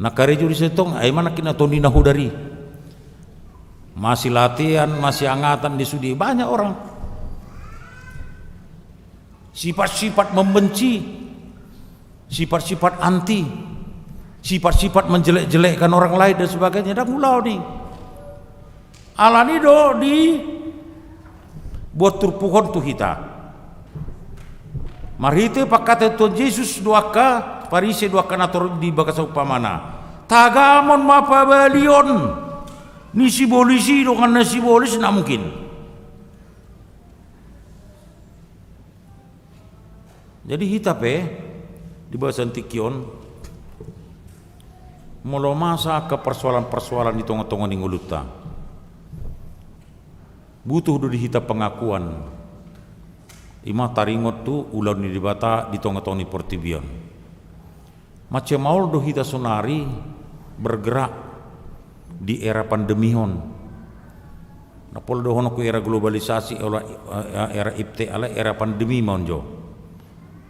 Na karejo di situ tong, ai mana kina Tondi na hodari. Masih latihan, masih angatan di sude, banyak orang. Sifat-sifat membenci, sifat-sifat anti, sifat-sifat menjelek-jelekkan orang lain dan sebagainya, ndang ulaon i. Alani do dibuat turpuk on tu hita. Marhite pangkataion Tuhan Jesus do angka Parise do angka na torop di bagasan umpamana. Tagamon ma pabalion ni sibolis i dongan na sibolis, nggak mungkin. Jadi hita pe di bagasan tingki on, molo masa angka persoalan-persoalan di tonga-tonga ni ngolunta, butuh do di hita pengakuan, ima taringot tu ulaon ni Debata di tonga-tonga ni portibi on. Mansai maol do hita sonari bergerak di era pandemi on. Na pola dohononku era globalisasi, era, era ipte, alai era pandemi ma on jo.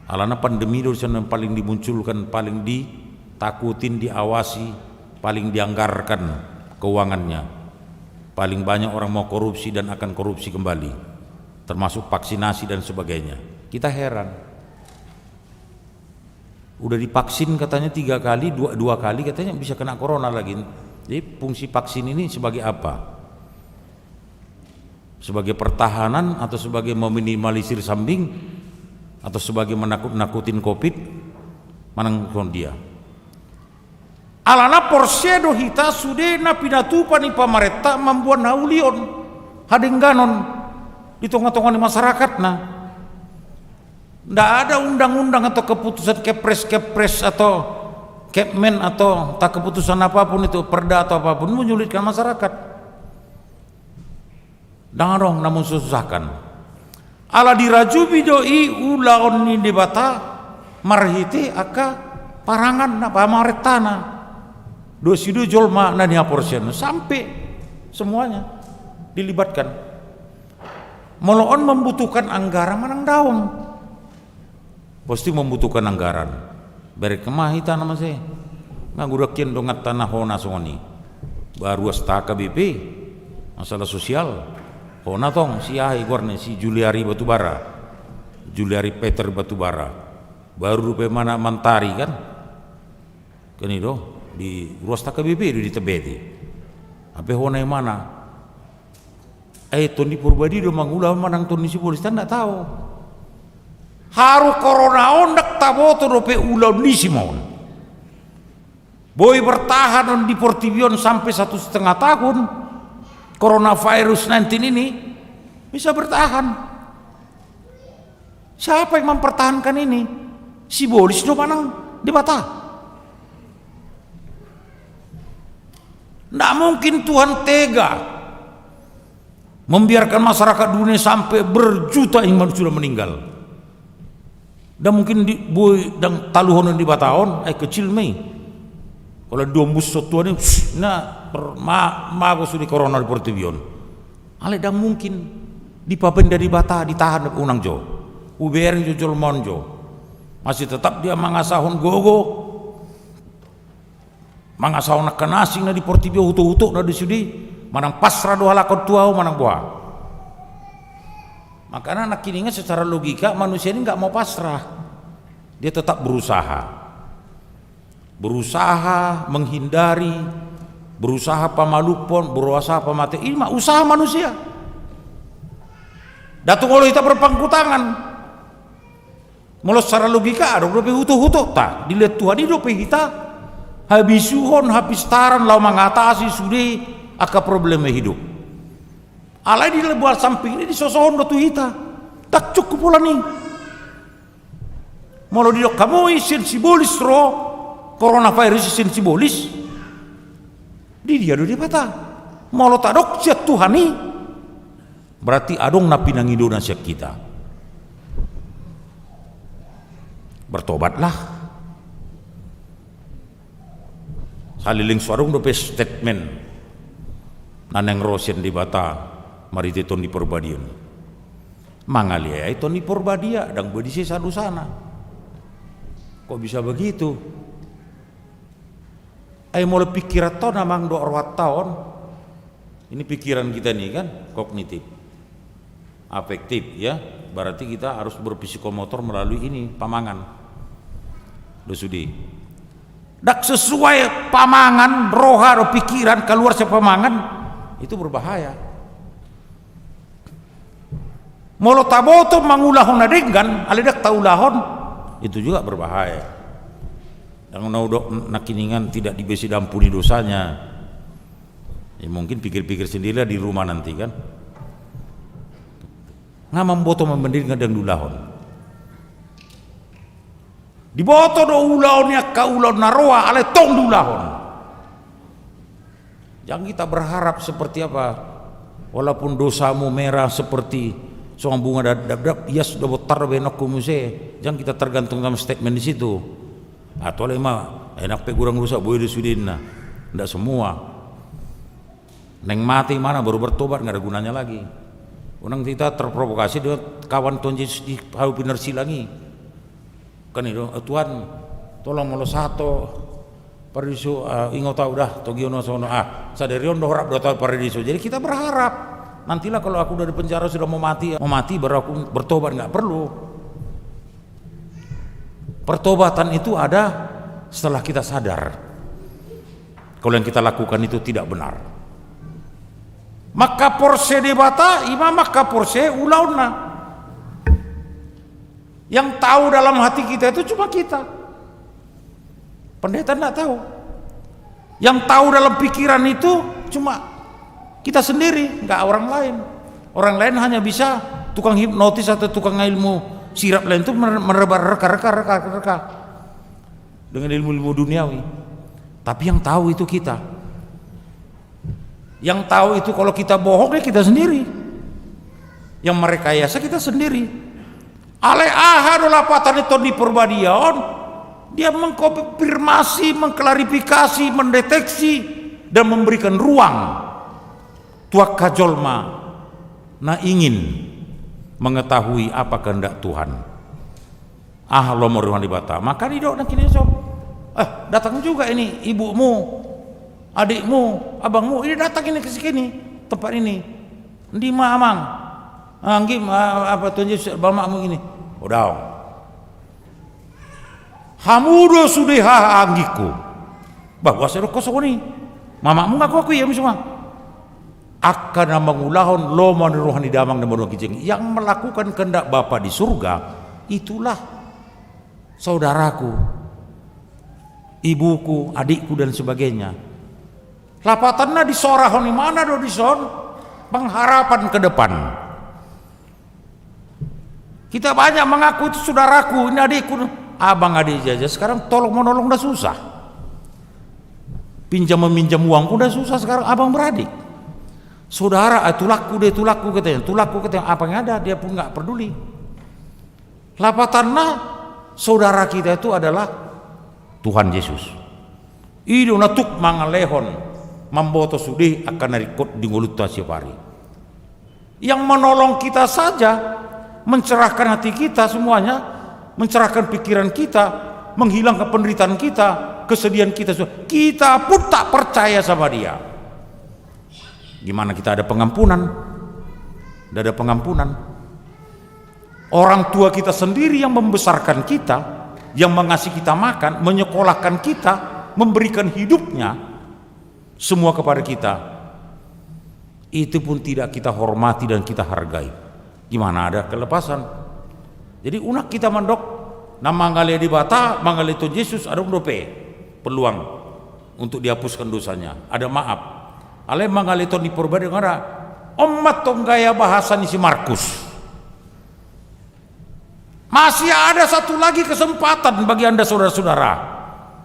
Alana pandemi do sian na paling dimunculkan, paling ditakutin, diawasi, paling dianggarkan keuangannya. Paling banyak orang mau korupsi dan akan korupsi kembali. Termasuk vaksinasi dan sebagainya. Kita heran. Udah divaksin katanya tiga kali, dua, dua kali katanya bisa kena corona lagi. Jadi fungsi vaksin ini sebagai apa? Sebagai pertahanan atau sebagai meminimalisir sambing atau sebagai menakut-nakutin covid? Manang songon dia. Alana porsea do hita sude na pinatupa ni pamarenta mamboan haulion, hadengganon di tonga-tonga ni masyarakatna. Ndak ada undang-undang atau keputusan kepres-kepres atau kepmen atau tak keputusan apapun itu, perda atau apapun menyulitkan masyarakat. Ndang adong na mansusahaon. Ala dirajumi do i ulaon ni Debata marhite angka parangan na pamarentana. Dohot sude jolma na nihaporseaon sampe semuanya dilibatkan. Molo on membutuhkan anggaran manang daong. Pasti membutuhkan anggaran. Bereng ma hita na masa i. Nga godang hian donganta na hona songon i. Ba ruas ta H K B P, masalah sosial. Hona tong si aha i goarna, si Juliari Batubara. Juliari Peter Batubara. Baru dope mana mantari kan. Kan i do, di ruas ta H K B P do di Tebet i. Hape hona i mana. Eh, Tondi Porbadia do mangula manang Tondi Sibolis, ta ndak tahu. Haru corona on ndang taboto dope ulaon ni si ma on. Boi bertahan on di portibi on sampe satu setengah tahun. Coronavirus nineteen ini bisa bertahan. Siapa yang mempertahankan ini? Sibolis do manang Debata? Ndak mungkin Tuhan tega membiarkan masyarakat dunia sampai berjuta yang sudah meninggal. Ndak mungkin di, boi ndang taluhon ni Debata on, ai kecil ma i. Kalau diombus so Tuhan i, na ma, mago sude corona di portibi on. Alai ndang mungkin dipabaen Debata ditahan, unang jo. Hubereng jo jolma on jo. Masih tetap dia mangasahon gogo. Mangasahon angka na asing na di portibi on, hutuk-hutuk na di sude. Manang pasrah do halak on tu ahu manang boha. Makana nangkiningan secara logika manusia ini nggak mau pasrah. Dia tetap berusaha. Berusaha menghindari Berusaha pamalumhon, berusaha pamatehon, i ma usaha manusia. Ndang tung olo hita berpangku tangan. Molo secara logika adong dope huto-hutonta, dilehon Tuhan i dope hita habisuhon, hapistaran laho mangatasi sude angka problema hidup. Alai di lebuan samping i disosohon do tu hita. Ndang cukup holan i. Molo didok hamu i sian sibolis ro, coronavirus i sian sibolis, di dia do Debata? Molo tadok sian Tuhan i, berarti adong na pinangidona sian hita. Bertobatlah. Saleleng so adong dope statement na naeng ro sian Debata marhite Tondi Porbadia on, mangaleai Tondi Porbadia, ndang be disesa dosana. Kok bisa begitu? Ai molo pingkiranta on, amang, dohot rohanta on, ini pikiran kita ini kan kognitif, afektif, ya. Berarti kita harus berpsikomotor melalui ini, pamangan. Do sude. Ndang sesuai pamangan, roha dohot pikiran, kaluar sian pamangan, itu berbahaya. Molo taboto mangulahon na denggan, alai ndang taulahon, itu juga berbahaya. Ndang na hudok nangkiningan tidak bisa diampuni dosanya. Ya, mungkin pikir-pikir sendirilah di rumah nanti, kan. Nga mamboto mambanding nga ndang diulahon. Diboto do ulaon i angka ulaon na roa, alai tong diulahon. Jangan kita berharap seperti apa, walaupun dosamu merah seperti songon bunga da-, dapdap, ia sudah botar do bahenonku muse. Jangan kita tergantung sama statement di situ. Atau alai ma, enak pe godang dosa, boi do sude, ninna. Ndak semua. Naeng mate imana baru bertobat, nggak ada gunanya lagi. Unang hita terprovokasi dengan kawan Tuhan Yesus di hau pinarsilang i. Kan itu, "Eh, Tuhan, tolong molo sahat tu paradiso, ah, ingot au da, togihon au songon on." Ah, sadari on do horap do tu paradiso. Jadi kita berharap, nantilah kalau aku dari penjara sudah mau mati, mau mati baru aku bertobat, nggak perlu. Pertobatan itu ada setelah kita sadar kalau yang kita lakukan itu tidak benar. Mangkaporse Debata, ima mangkaporse ulaonna. Yang tahu dalam hati kita itu cuma kita. Pendeta nggak tahu. Yang tahu dalam pikiran itu cuma kita sendiri, nggak orang lain. Orang lain hanya bisa tukang hipnotis atau tukang ilmu sirap lain itu mer-, merebak reka, reka, reka, reka dengan ilmu-ilmu duniawi. Tapi yang tahu itu kita. Yang tahu itu kalau kita bohong, ya kita sendiri. Yang merekayasa kita sendiri. Alai aha do lapatan ni Tondi Porbadia on? Dia mengkonfirmasi, mengklarifikasi, mendeteksi, dan memberikan ruang tu angka jolma na ingin mengetahui apa kehendak Tuhan. Aha lomo ni roha ni Debata? Maka didok nangkin i, "Eh, datang juga ini ibumu, adikmu, abangmu, ini datang ini ke sini, tempat ini." "Di ma, Amang?" "Ah, nggih, ma-, apa, Tuhan Yesus, mamakmu ini." "Oh, daong. Hamu do sude haha anggingku." "Bah, boasa do ho songon i? Mamakmu nga ho, ia musuma." Angka na mangulahon lomo ni roha ni Damang na banua ginjang, yang melakukan kehendak Bapa di surga, itulah saudaraku, ibuku, adikku, dan sebagainya. Lapatanna disorahon imana do dison pengharapan ke depan. Kita banyak mengaku itu saudaraku, ini adikku. Abang adik saja sekarang tolong menolong dah susah. Pinjam meminjam uang pun dah susah sekarang, abang beradik. Saudara, ah, tulangku deh, tulangku katanya, tulangku katanya, apa yang ada, dia pun nggak peduli. Lapatanna, saudara kita itu adalah Tuhan Yesus. I do na tuk mangalehon, mamboto sude angka na ringkot di ngolunta siap ari. Yang menolong kita saja, mencerahkan hati kita semuanya, mencerahkan pikiran kita, menghilangkan penderitaan kita, kesedihan kita, kita pun tak percaya sama Dia. Gimana kita ada pengampunan? Tidak ada pengampunan. Orang tua kita sendiri yang membesarkan kita, yang mengasih kita makan, menyekolahkan kita, memberikan hidupnya, semua kepada kita, itu pun tidak kita hormati dan kita hargai. Gimana ada kelepasan? Jadi unang hita mandok, na mangalean Debata, mangalean Tuhan Jesus, adong dope peluang untuk dihapuskan dosanya, ada maaf. Alai mangalean Tondi Porbadia nggak ada. On ma tong gaya bahasa ni si Markus. Masih ada satu lagi kesempatan bagi Anda saudara-saudara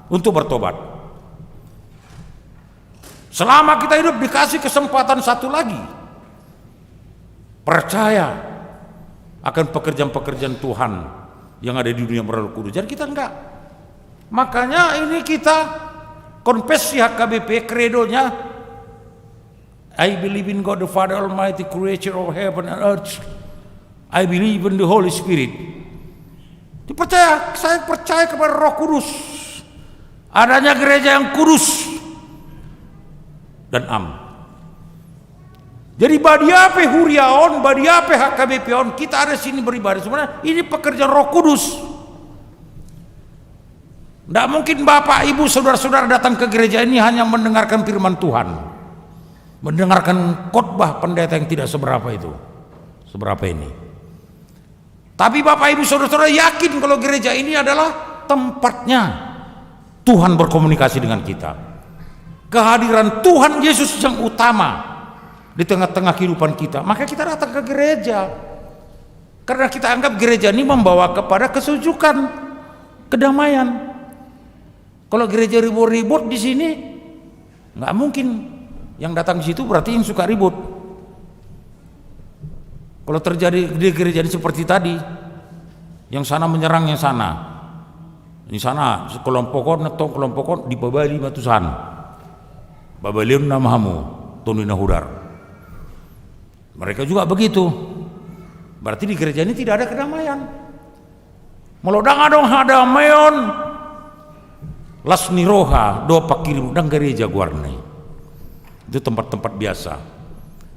untuk bertobat. Selama kita hidup dikasih kesempatan satu lagi. Percaya akan pekerjaan-pekerjaan Tuhan yang ada di dunia melalui Roh Kudus. Jadi kita enggak. Makanya ini kita konfesi H K B P, kredonya, "I believe in God the Father Almighty, creator of heaven and earth. I believe in the Holy Spirit." Dipercaya, saya percaya kepada Roh Kudus. Adanya gereja yang kudus dan am. Jadi badia pe huria on, badia pe H K B P on, kita ada sini beribadah. Sebenarnya ini pekerjaan Roh Kudus. Nggak mungkin Bapak, Ibu, saudara-saudara datang ke gereja ini hanya mendengarkan firman Tuhan, mendengarkan khotbah pendeta yang tidak seberapa itu, seberapa ini. Tapi Bapak, Ibu, saudara-saudara yakin kalau gereja ini adalah tempatnya Tuhan berkomunikasi dengan kita. Kehadiran Tuhan Yesus yang utama di tengah-tengah kehidupan kita. Maka kita datang ke gereja. Karena kita anggap gereja ini membawa kepada kesejukan, kedamaian. Kalau gereja ribut-ribut di sini, nggak mungkin yang datang di situ berarti yang suka ribut. Kalau terjadi di gereja ini seperti tadi, yang sana menyerang yang sana. Yang sana sekelompok on, tong kelompok on, dipabali ma tu san. Pabalion nama hamu, Tondi Nahudar. Mereka juga begitu. Berarti di gereja ini tidak ada kedamaian. Molo ndang adong hadamaion, las ni roha dohot pangkirim, ndang gereja goarna i. Itu tempat-tempat biasa.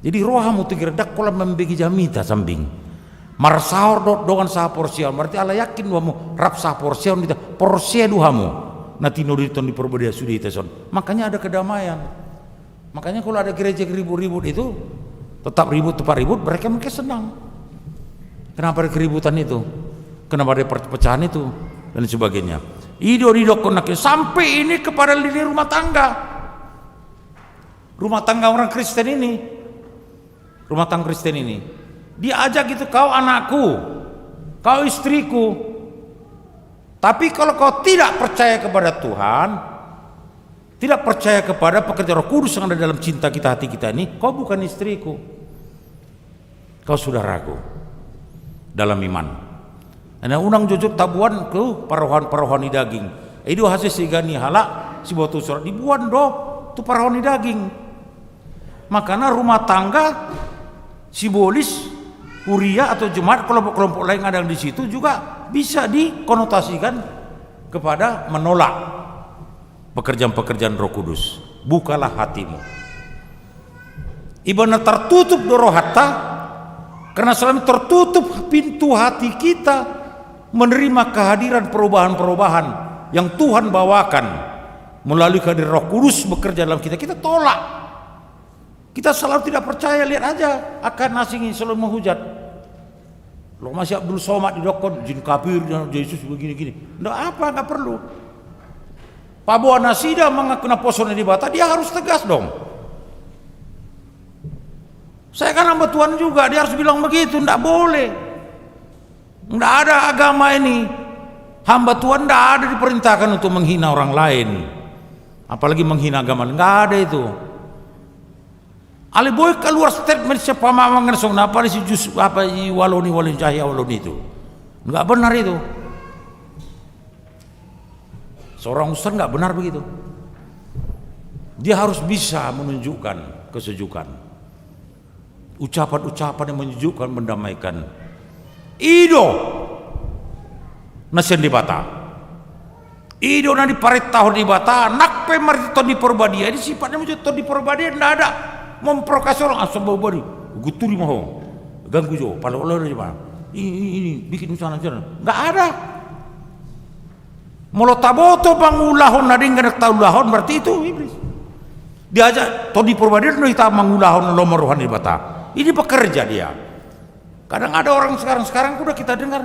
Jadi rohamu tu gereja, ndang holan mambege jamita sambing. Marsaor dohot dongan sahaporseaon, berarti ala yakin do hamu rap sahaporseaon do hita, porsea do hamu na tinadingkon ni Porbadia sude hita son. Makanya ada kedamaian. Makanya kalau ada gereja ribut-ribut itu, tetap ribut, tetap ribut, mereka mungkin senang. Kenapa ada keributan itu? Kenapa ada perpecahan itu? Dan sebagainya. I do didokkon nangkin, sampai ini kepada lini rumah tangga. Rumah tangga orang Kristen ini. Rumah tangga Kristen ini. Diajak gitu, "Kau anakku, kau istriku." Tapi kalau kau tidak percaya kepada Tuhan, tidak percaya kepada pekerjaan Roh Kudus yang ada dalam cinta kita, hati kita ini, kau bukan istriku. Kau saudaraku dalam iman. Nah, unang jotjot taboan tu parrohaan-parrohaan ni daging. I do hasesegan ni halak, siboto surat diboan do tu parrohaan ni daging. Makana rumah tangga, sibolis, huria atau jemaat, kelompok-kelompok lain ada di situ juga bisa dikonotasikan kepada menolak pekerjaan-pekerjaan Roh Kudus. Bukalah hatimu. Ibana tertutup do rohanta, karena selama ini tertutup pintu hati kita menerima kehadiran perubahan-perubahan yang Tuhan bawakan melalui kehadiran Roh Kudus bekerja dalam kita, kita tolak. Kita selalu tidak percaya, lihat aja angka na asing ini selalu menghujat. Lo masih Abdul Somad didokkon, jin kafir, Yesus begini-gini. Nggak apa, nggak perlu. Paboa nasida mengaku naposo ni Debata, dia harus tegas dong. Saya kan hamba Tuhan juga, dia harus bilang begitu, nggak boleh. Nggak ada agama ini. Hamba Tuhan nggak ada diperintahkan untuk menghina orang lain. Apalagi menghina agama, nggak ada itu. Alai boi keluar statement siapa mamang na songon apa di si jus apa i waloni waloni cahaya waloni itu. Nggak benar itu. Seorang ustaz nggak benar begitu. Dia harus bisa menunjukkan kesejukan. Ucapan-ucapan yang menyejukkan, mendamaikan. I do na sian Debata. I do na diparentahon Debata, nang pe marhite Tondi Porbadia, ini sifatnya menunjuk Tondi Porbadia, ndak ada memprovokasi orang, asal bawa bari, guturi ma ho, ganggu jo, pala olo jo ma. Ini, ini, ini, bikin usaha, usaha. Nggak ada. Molo taboto mangulahon na denggan taulahon, berarti itu iblis. Diajak Tondi Porbadia do hita mangulahon lomo roha ni Debata. Ini pekerja dia. Kadang ada orang sekarang, sekarang udah kita dengar,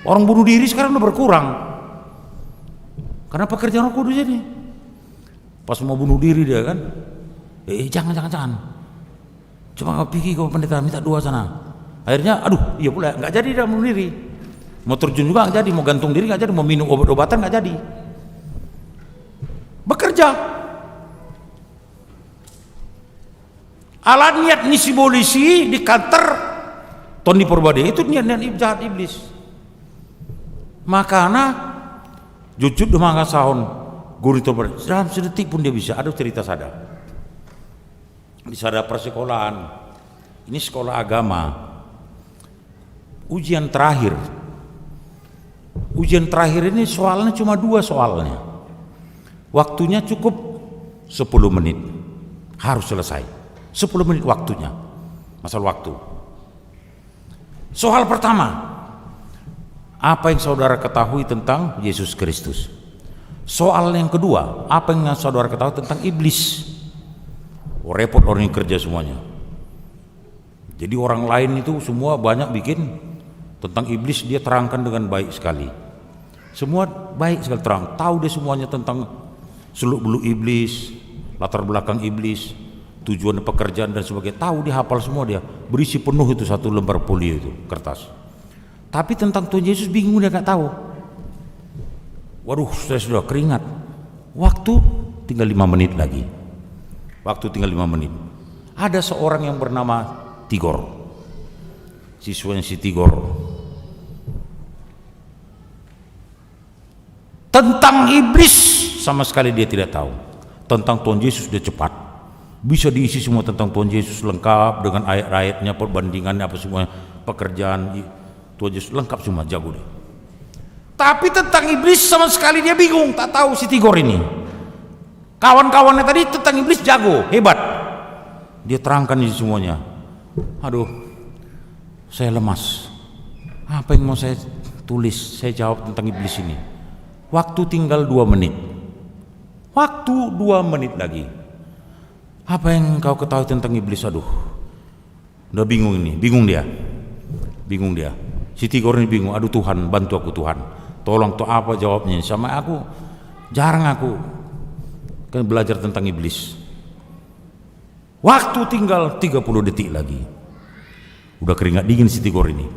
orang bunuh diri sekarang udah berkurang. Karena pekerjaan Roh Kudus ini. Pas mau bunuh diri dia kan, "Eh, eh, jangan, jangan, jangan. Coba kau pergi kau pendeta, minta doa sana." Akhirnya, aduh, iya pula, nggak jadi dia bunuh diri. Mau terjun juga nggak jadi, mau gantung diri nggak jadi, mau minum obat-obatan nggak jadi. Bekerja. Ala niat ni sibolis i di kantor Tondi Porbadia, itu niat-niat ib-, jahat iblis. Makana jujur do mangasahon guru Tondi Porbadia. Dalam sedetik pun dia bisa. Ada cerita sada. Di sada persekolahan. Ini sekolah agama. Ujian terakhir. Ujian terakhir ini soalnya cuma dua soalnya. Waktunya cukup sepuluh menit. Harus selesai. Sepuluh menit waktunya. Masalah waktu. Soal pertama, apa yang saudara ketahui tentang Yesus Kristus? Soal yang kedua, apa yang saudara ketahui tentang iblis? Oh, repot orang yang kerja semuanya. Jadi orang lain itu semua banyak bikin tentang iblis, dia terangkan dengan baik sekali. Semua baik sekali terang, tahu dia semuanya tentang seluk-beluk iblis, latar belakang iblis, tujuan pekerjaan dan sebagainya. Tahu dia, hafal semua dia. Berisi penuh itu satu lembar folio itu, kertas. Tapi tentang Tuhan Yesus bingung, dia nggak tahu. Waduh, saya sudah keringat. Waktu tinggal lima menit lagi. Waktu tinggal lima menit. Ada seorang yang bernama Tigor. Siswanya si Tigor. Tentang iblis sama sekali dia tidak tahu. Tentang Tuhan Yesus dia cepat. Bisa diisi semua tentang Tuhan Yesus lengkap dengan ayat-ayatnya, perbandingannya, apa semua, pekerjaan i-, Tuhan Yesus lengkap semua, jago dia. Tapi tentang iblis sama sekali dia bingung, tak tahu si Tigor ini. Kawan-kawannya tadi tentang iblis jago, hebat. Dia terangkan ini semuanya. Aduh, saya lemas. Apa yang mau saya tulis, saya jawab tentang iblis ini? Waktu tinggal dua menit. Waktu dua menit lagi. Apa yang kau ketahui tentang iblis? Aduh, udah bingung ini, bingung dia. Bingung dia. Si Tigor ini bingung, "Aduh Tuhan, bantu aku Tuhan. Tolong tuh, apa jawabnya ini? Sama aku, jarang aku kan belajar tentang iblis." Waktu tinggal tiga puluh detik lagi. Udah keringat dingin si Tigor ini.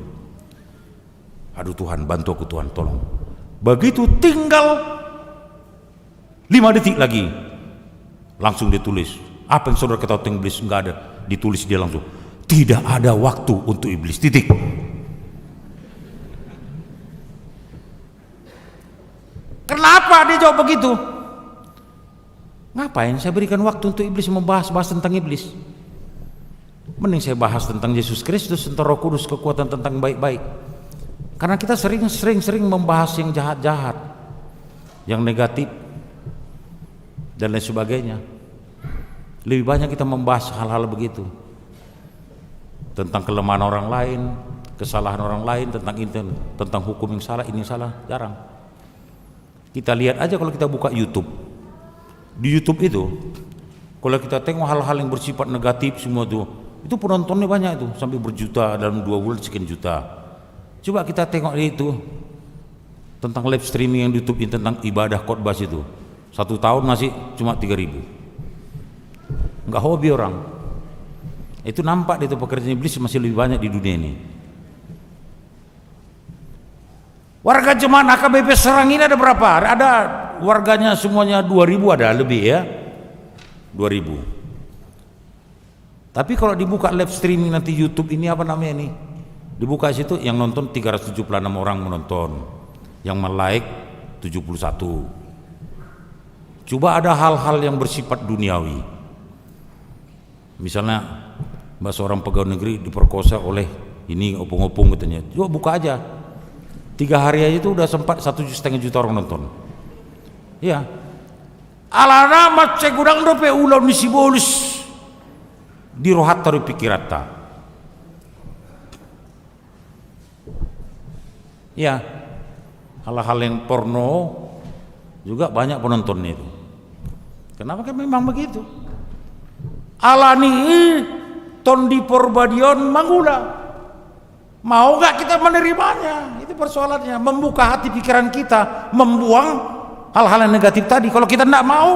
"Aduh Tuhan, bantu aku Tuhan, tolong." Begitu tinggal lima detik lagi, langsung dia tulis. Apa yang saudara ketahui tentang iblis? Nggak ada. Ditulis dia langsung. "Tidak ada waktu untuk iblis. Titik." Kenapa dia jawab begitu? Ngapain saya berikan waktu untuk iblis, membahas-bahas tentang iblis? Mending saya bahas tentang Yesus Kristus, tentang Roh Kudus, kekuatan, tentang baik-baik. Karena kita sering, sering, sering membahas yang jahat-jahat, yang negatif, dan lain sebagainya. Lebih banyak kita membahas hal-hal begitu. Tentang kelemahan orang lain, kesalahan orang lain, tentang ini, tentang hukum yang salah, ini yang salah, jarang. Kita lihat aja kalau kita buka YouTube. Di YouTube itu, kalau kita tengok hal-hal yang bersifat negatif semua tuh, itu penontonnya banyak itu, sampai berjuta, dalam dua bulan sekian juta. Coba kita tengok di itu, tentang live streaming yang di YouTube ini, tentang ibadah khotbah situ. Satu tahun masih cuma tiga ribu. Nggak hobi orang. Itu nampak di itu pekerjaan iblis masih lebih banyak di dunia ini. Warga jemaat H K B P Serang ini ada berapa? Ada warganya semuanya dua ribu ada lebih ya. Dua ribu. Tapi kalau dibuka live streaming nanti YouTube ini, apa namanya ini? Dibuka situ, yang nonton tiga ratus tujuh puluh enam orang menonton. Yang me-like tujuh puluh satu. Coba ada hal-hal yang bersifat duniawi. Misalnya, mbak seorang pegawai negeri diperkosa oleh ini opung-opung katanya. Coba buka aja. Tiga hari aja itu udah sempat satu setengah juta orang nonton. Iya. Alana mansai godang dope ulaon ni sibolis di rohanta, di pikiranta. Ya, hal-hal yang porno juga banyak penontonnya itu. Kenapa? Kan memang begitu. Alani i Tondi Porbadia on mangula. Mau nggak kita menerimanya? Itu persoalannya. Membuka hati pikiran kita, membuang hal-hal yang negatif tadi. Kalau kita nggak mau,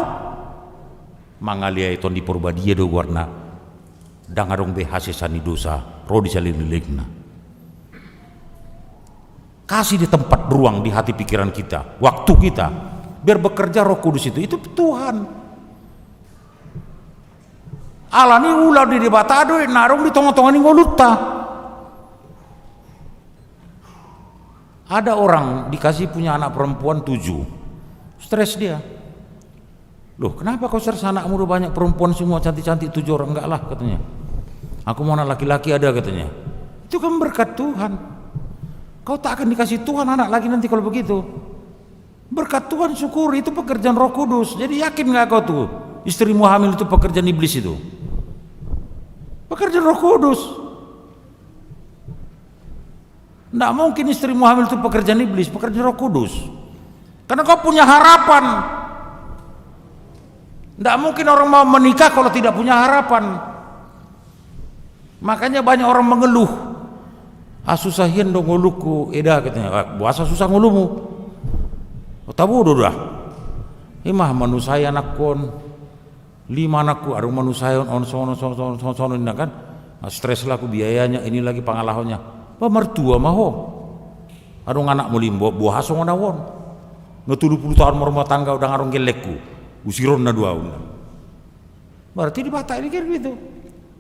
mangaliai Tondi Porbadia do goarna. Ndang adong be hasesaan ni dosa ro di saleleng-lelengna. Kasih di tempat ruang di hati pikiran kita, waktu kita, biar bekerja Roh Kudus itu. Itu Tuhan. Alani ulaon ni Debata do na adong di tonga-tonga ni ngolunta. Ada orang dikasih punya anak perempuan tujuh, stres dia. "Loh, kenapa kau stres? Anakmu udah banyak perempuan semua, cantik-cantik, tujuh orang." "Enggak lah," katanya. "Aku mau anak laki-laki ada," katanya. Itu kan berkat Tuhan. Kau tak akan dikasih Tuhan anak lagi nanti kalau begitu. Berkat Tuhan, syukur, itu pekerjaan Roh Kudus. Jadi yakin nggak kau tuh, istrimu hamil itu pekerjaan iblis itu? Pekerjaan Roh Kudus. Nggak mungkin istrimu hamil itu pekerjaan iblis, pekerjaan Roh Kudus. Karena kau punya harapan. Nggak mungkin orang mau menikah kalau tidak punya harapan. Makanya banyak orang mengeluh. "Ah, susah hian do ngolungku, eda," katanya. "Ah, boasa susah ngolungmu? Oh, tabo do dah. Ima manusai anakku on. Lima anakku, adong manusai on, on sono, sono, sono, sono, sono," ninna kan. "Ah, stres lah aku biayanya, ini lagi pangalahonnya." Bah, martua ma ho. Adong anakmu lima, boha songon au on? Na tolu pulu taon marumah tangga, ndang adong gellengku. Usironna do au. Berarti Debata ini kan begitu.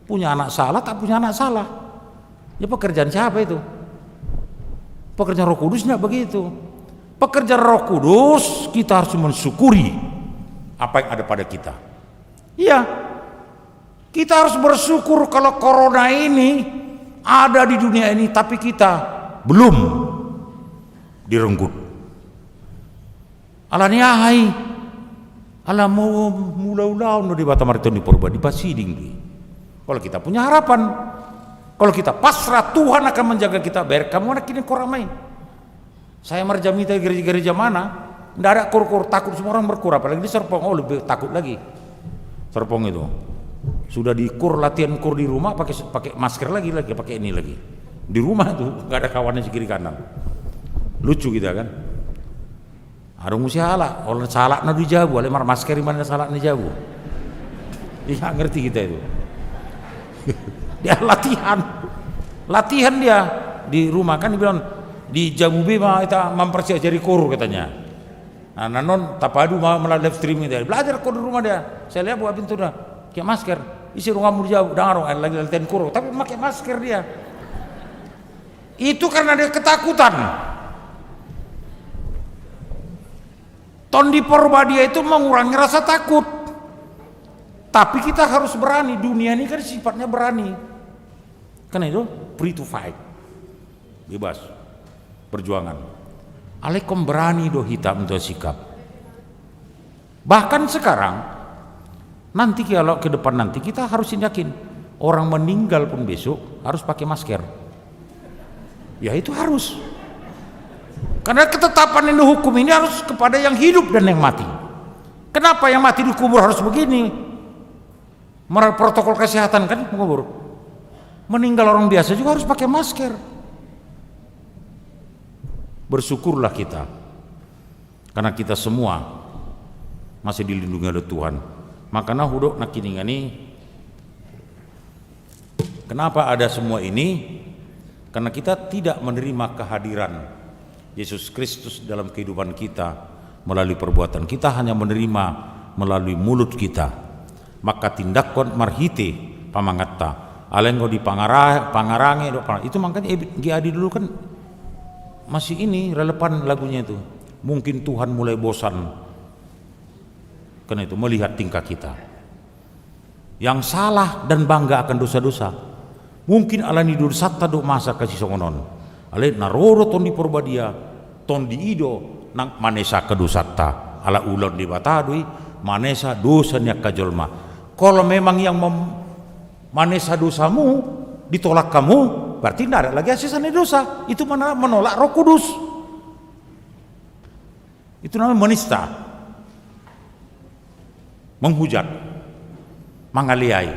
Punya anak salah, tak punya anak salah. Ya, pekerjaan siapa itu? Pekerjaan Roh Kudus nggak begitu. Pekerjaan Roh Kudus, kita harus mensyukuri apa yang ada pada kita. Iya. Kita harus bersyukur kalau corona ini ada di dunia ini, tapi kita belum direnggut. Alani aha i? Ala mangula ulaon do Debata marhite Tondi Porbadia, dipasiding do i. Kalau kita punya harapan, kalau kita pasrah, Tuhan akan menjaga kita. Bayar hamu anak ini koor ama i. Saya marjamita di gereja-gereja mana, nggak ada koor-koor, takut semua orang berkoor, apalagi di Serpong, oh, lebih takut lagi. Serpong itu. Sudah dikoor, latihan koor di rumah, pakai, pakai masker lagi, lagi, pakai ini lagi. Di rumah tuh, nggak ada kawannya sekiri kanan. Lucu kita kan. Adong muse halak, olo, sahalakna do di jabu, alai marmasker i ma na sahalakna di jabu. Iya, ngerti kita itu. Dia latihan. Latihan dia di rumah, kan dibilang, "Di jabu be ma hita mamparsiajari koor," katanya. Nah, annon tapadu ma melalui live streaming dia. Belajar koor di rumah dia. Saya lihat buka pintu dah. Pakai masker. Ise donganmu di jabu? Ndang adong, lagi latihan koor. Tapi pakai masker dia. Itu karena dia ketakutan. Tondi Porbadia itu mengurangi rasa takut. Tapi kita harus berani. Dunia ini kan sifatnya berani. Karena itu, free to fight. Bebas. Perjuangan. Alai ingkon berani do hita menentukan sikap. Bahkan sekarang, nanti, kalau ke depan nanti, kita harus yakin, orang meninggal pun besok harus pakai masker. Ya, itu harus. Karena ketetapan ini, hukum ini harus kepada yang hidup dan yang mati. Kenapa yang mati dikubur harus begini? Mer-, protokol kesehatan kan mengubur. Meninggal orang biasa juga harus pakai masker. Bersyukurlah kita. Karena kita semua masih dilindungi oleh Tuhan. Makana hudok nangkiningan i, kenapa ada semua ini? Karena kita tidak menerima kehadiran Yesus Kristus dalam kehidupan kita melalui perbuatan. Kita hanya menerima melalui mulut kita. Maka tindakkon marhite pamanganta. Alai anggo di pangara-, pangarange do, pang-, itu makanya Ebit G Adi dulu kan masih ini, relevan lagunya itu. Mungkin Tuhan mulai bosan. Karena itu, melihat tingkah kita yang salah dan bangga akan dosa-dosa. Mungkin alani dosanta do masa kasi songon on. Alai na ro do Tondi Porbadia, Tondi i do nang manesahon dosanta. Ala ulaon Debata do i, manesa dosa ni angka jolma. Kalau memang yang mem-, manesa dosamu, ditolak hamu, berarti nggak ada lagi hasesaan ni dosa. Itu mana-, menolak Roh Kudus. Itu namanya menista. Menghujat. Mangaleai.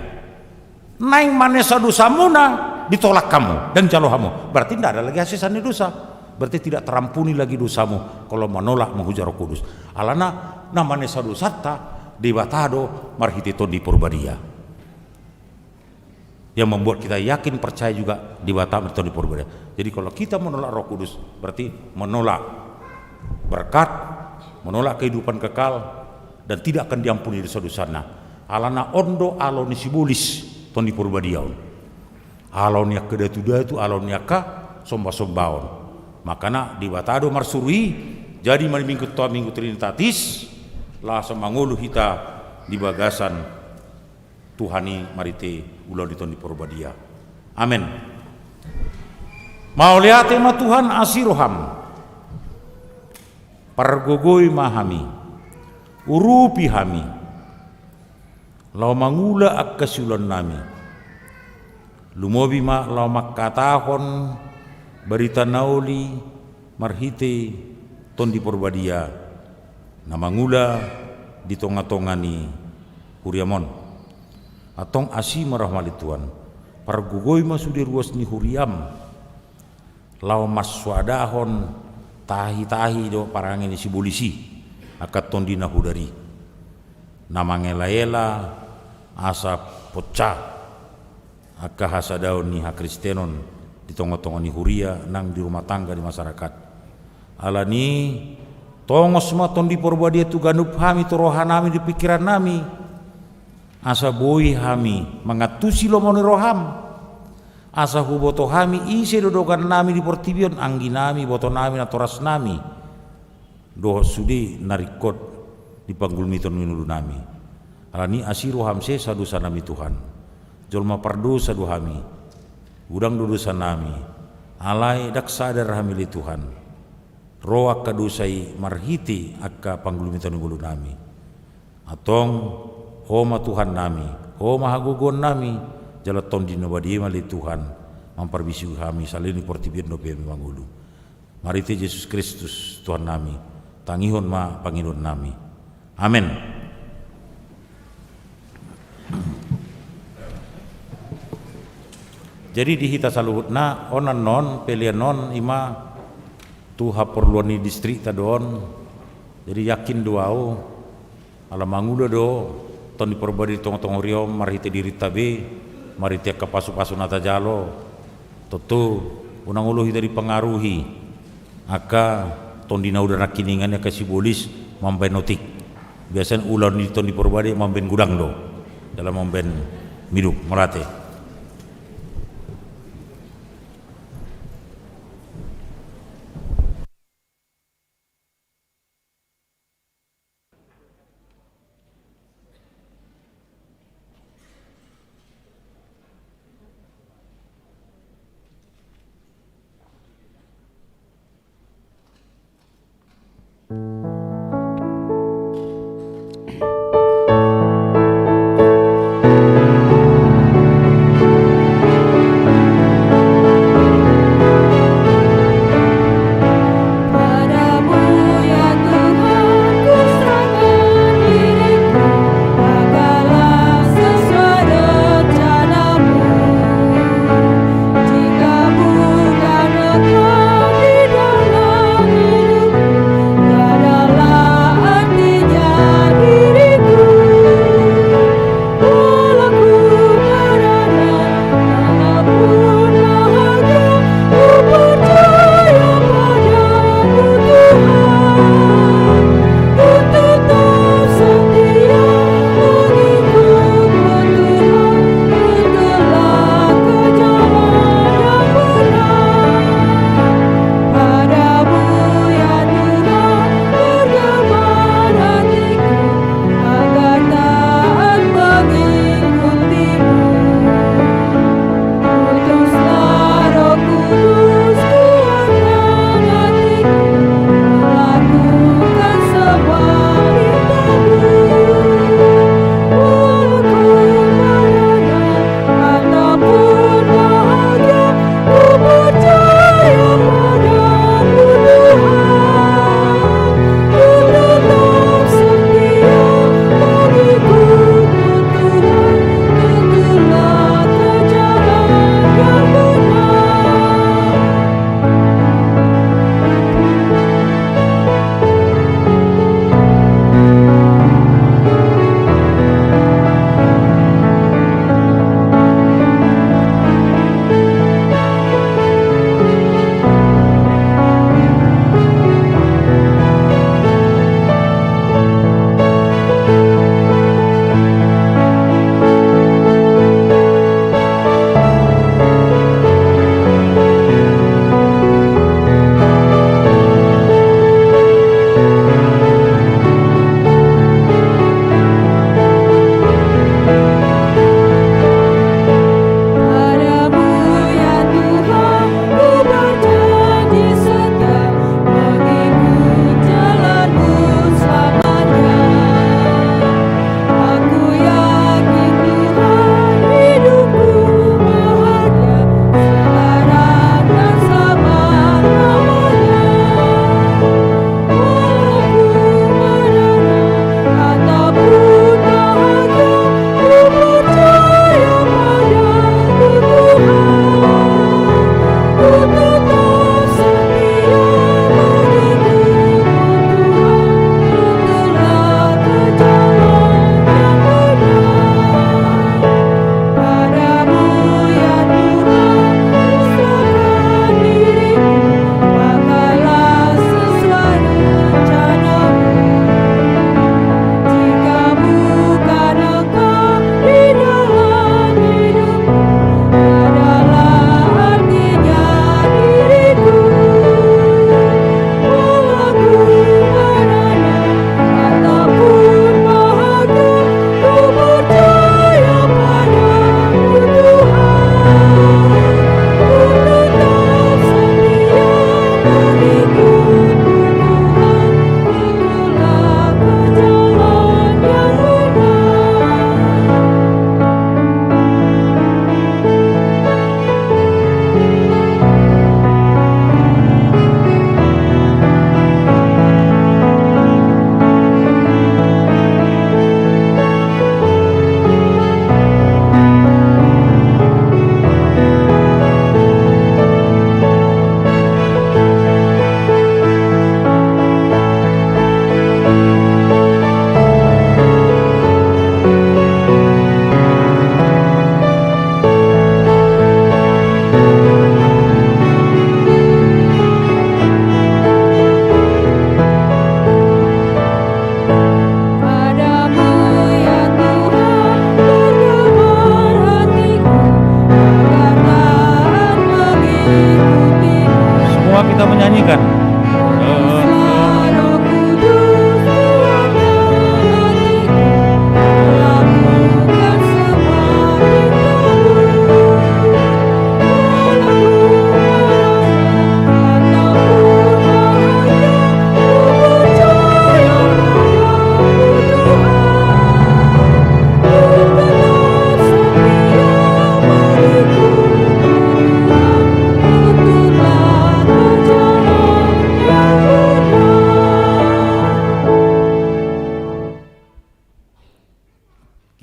Naeng manesa dosamuna, ditolak hamu, ndang jalo hamu. Berarti ndak ada lagi hasesaan ni dosa. Berarti tidak terampuni lagi dosamu kalau menolak menghujat Roh Kudus. Alana na manesa dosanta Debata do marhite Tondi Porbadia. Yang membuat kita yakin percaya juga Debata marhite Tondi Porbadia. Jadi kalau kita menolak Roh Kudus, berarti menolak berkat, menolak kehidupan kekal, dan tidak akan diampuni dosa-dosana. Alana on do alo ni sibolis Tondi Porbadia on. Alo ni angka datu-datu, alo ni angka somba-sombaon. Makana Debata do marsuru i, jadi ma di Minggu Toa, Minggu Trinitatis, laos mangolu hita di bagasan Tuhan i marhite ulaon ni Tondi Porbadia. Amen. Mauliate ma Tuhan asi roham. Pargogoi ma hami. Urupi hami. Laho mangula angka siulaonnami. Lumobi ma laho mangkatahon barita na uli marhite Tondi Porbadia na mangula di tonga-tonga ni huriam on. Antong asi ma roham ale Tuhan, pargogoi ma sude ruas ni huriam, laho mansoadahon tahi-tahi dohot parange ni sibolis i angka tondi na hudari, na mangela-ela asa poncah angka hasadaon ni hakristenon di tonga-tonga ni huria nang di rumah tangga di masyarakat. Alani tongos ma Tondi Porbadia tu ganup hami, tu rohanami, di pingkirannami, asa boi hami mangantusi lomo ni roham, asa huboto hami ise do dongannami di portibi on, angginami, ibotonami, natorasnami, dohot sude na ringkot di panggulmiton ni ngolunami. Alani asi roham, sesa dosanami Tuhan. Jolma pardosa do hami. Godang do dosanami. Alai ndang sadar hami ale Tuhan. Ro angka dosa i marhite angka panggulmiton ni ngolunami. Antong Ho ma Tuhannami, Ho ma hagogoonnami, jala Tondi na badia i ma ale Tuhan, mamparbisuhi hami saleleng ni portibi on dope hami mangolu. Marhite Jesus Kristus Tuhannami, tangihon ma pangidoannami. Amen. Jadi di hita saluhutna, on annon, pelean on, i ma tu haporluan ni distrikta do on. Jadi yakin do ahu, ala mangula do Tondi Porbadia di tonga-tonga huria on marhite dirinta be, marhite angka pasu-pasu na tajalo. Tontu unang olo hita dipangaruhi angka tondi na uda nangkiningan i, angka sibolis mambahen otik. Biasana ulaon ni Tondi Porbadia mambahen godang do, jala mambahen miduk. Mauliate.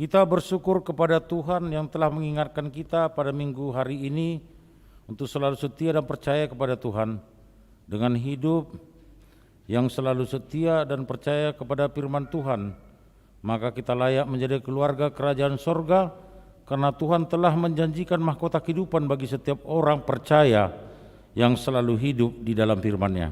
Kita bersyukur kepada Tuhan yang telah mengingatkan kita pada minggu hari ini untuk selalu setia dan percaya kepada Tuhan. Dengan hidup yang selalu setia dan percaya kepada firman Tuhan, maka kita layak menjadi keluarga kerajaan sorga, karena Tuhan telah menjanjikan mahkota kehidupan bagi setiap orang percaya yang selalu hidup di dalam firman-Nya.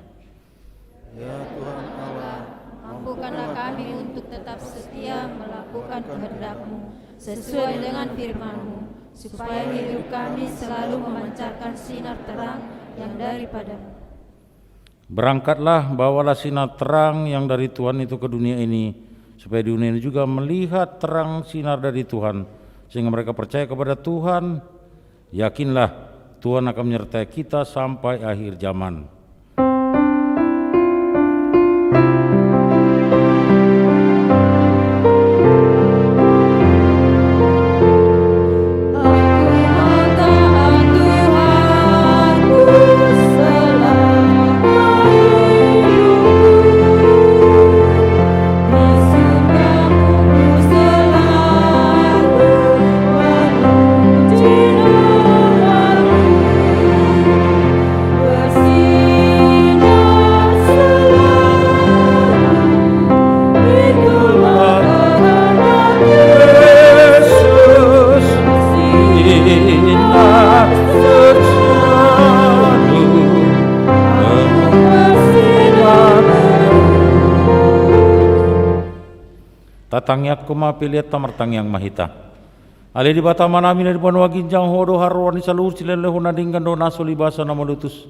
Ya Tuhan Allah, mampukanlah kami untuk tetap setia melakukan kehendak-Mu sesuai dengan firman-Mu, supaya hidup kami selalu memancarkan sinar terang yang daripada-Mu. Berangkatlah, bawalah sinar terang yang dari Tuhan itu ke dunia ini, supaya dunia ini juga melihat terang sinar dari Tuhan, sehingga mereka percaya kepada Tuhan. Yakinlah, Tuhan akan menyertai kita sampai akhir zaman. Tatangiangkon ma peleanta, martangiang ma hita. Ale Debata Amanami na di banua ginjang, Ho do haroroan ni saluhut silehonlehon na denggan dohot na so libasa na malotus.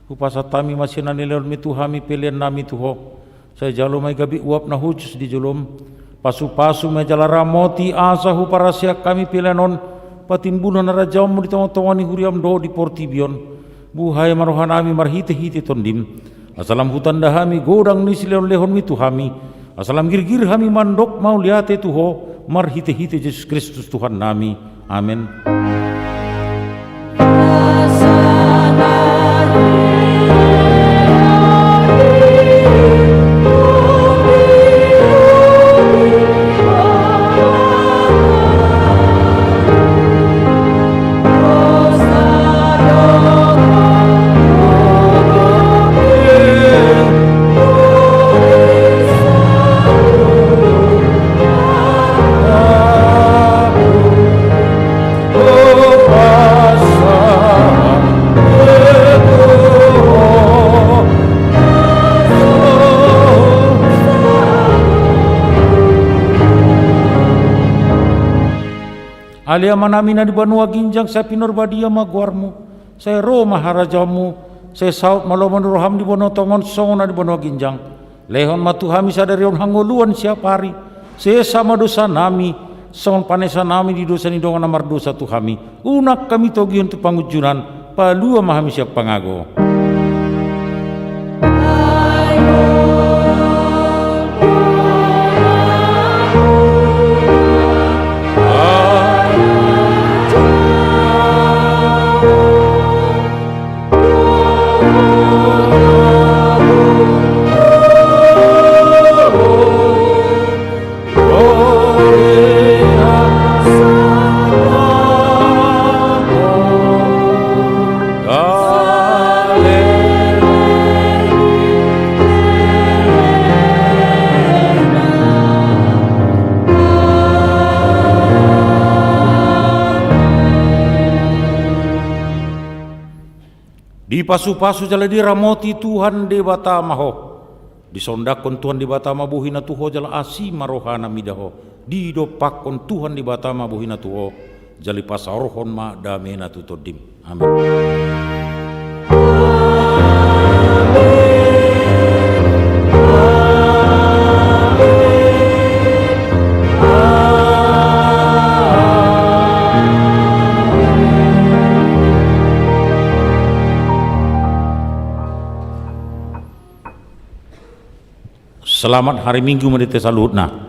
Hupasahat hami ma sian na nilehonMi tu hami peleannami tu Ho. Sai jalo ma i gabe uap na hushus di jolom. Pasupasu ma i jala ramoti asa huparaseak hami pelean on patimbulhon harajaonMu di tongatonga ni huriaM dohot di portibi on. Buhai ma rohanami marhitehite TondiM. Asa lam hutanda hami godang ni silehonlehonMi tu hami. Asa lam girgir hami mandok mauliate tu Ho, marhitehite Jesus Kristus Tuhannami. Amen. Ale Amanami na di banua ginjang, sai pinarbadia ma goarMu, sai ro ma harajaonMu, sai saut ma lomo ni rohaM di banua tonga on songon na di banua ginjang. Lehon ma tu hami sadari on hangoluan siapari, sesa ma dosanami, songon panesanami di dosa ni dongan na mardosa tu hami. Unang hami togihon tu pangunjunan, palua ma hami sian pangago. Dipasupasu jala diramoti Tuhan Debata ma ho. Disondangkon Tuhan Debata ma bohiNa tu ho jala asi ma rohaNa mida ho. Didompakkon Tuhan Debata ma bohiNa tu ho, jala dipasaorhon ma dameNa tu tondim. Amen. Selamat hari Minggu ma di hita saluhutna.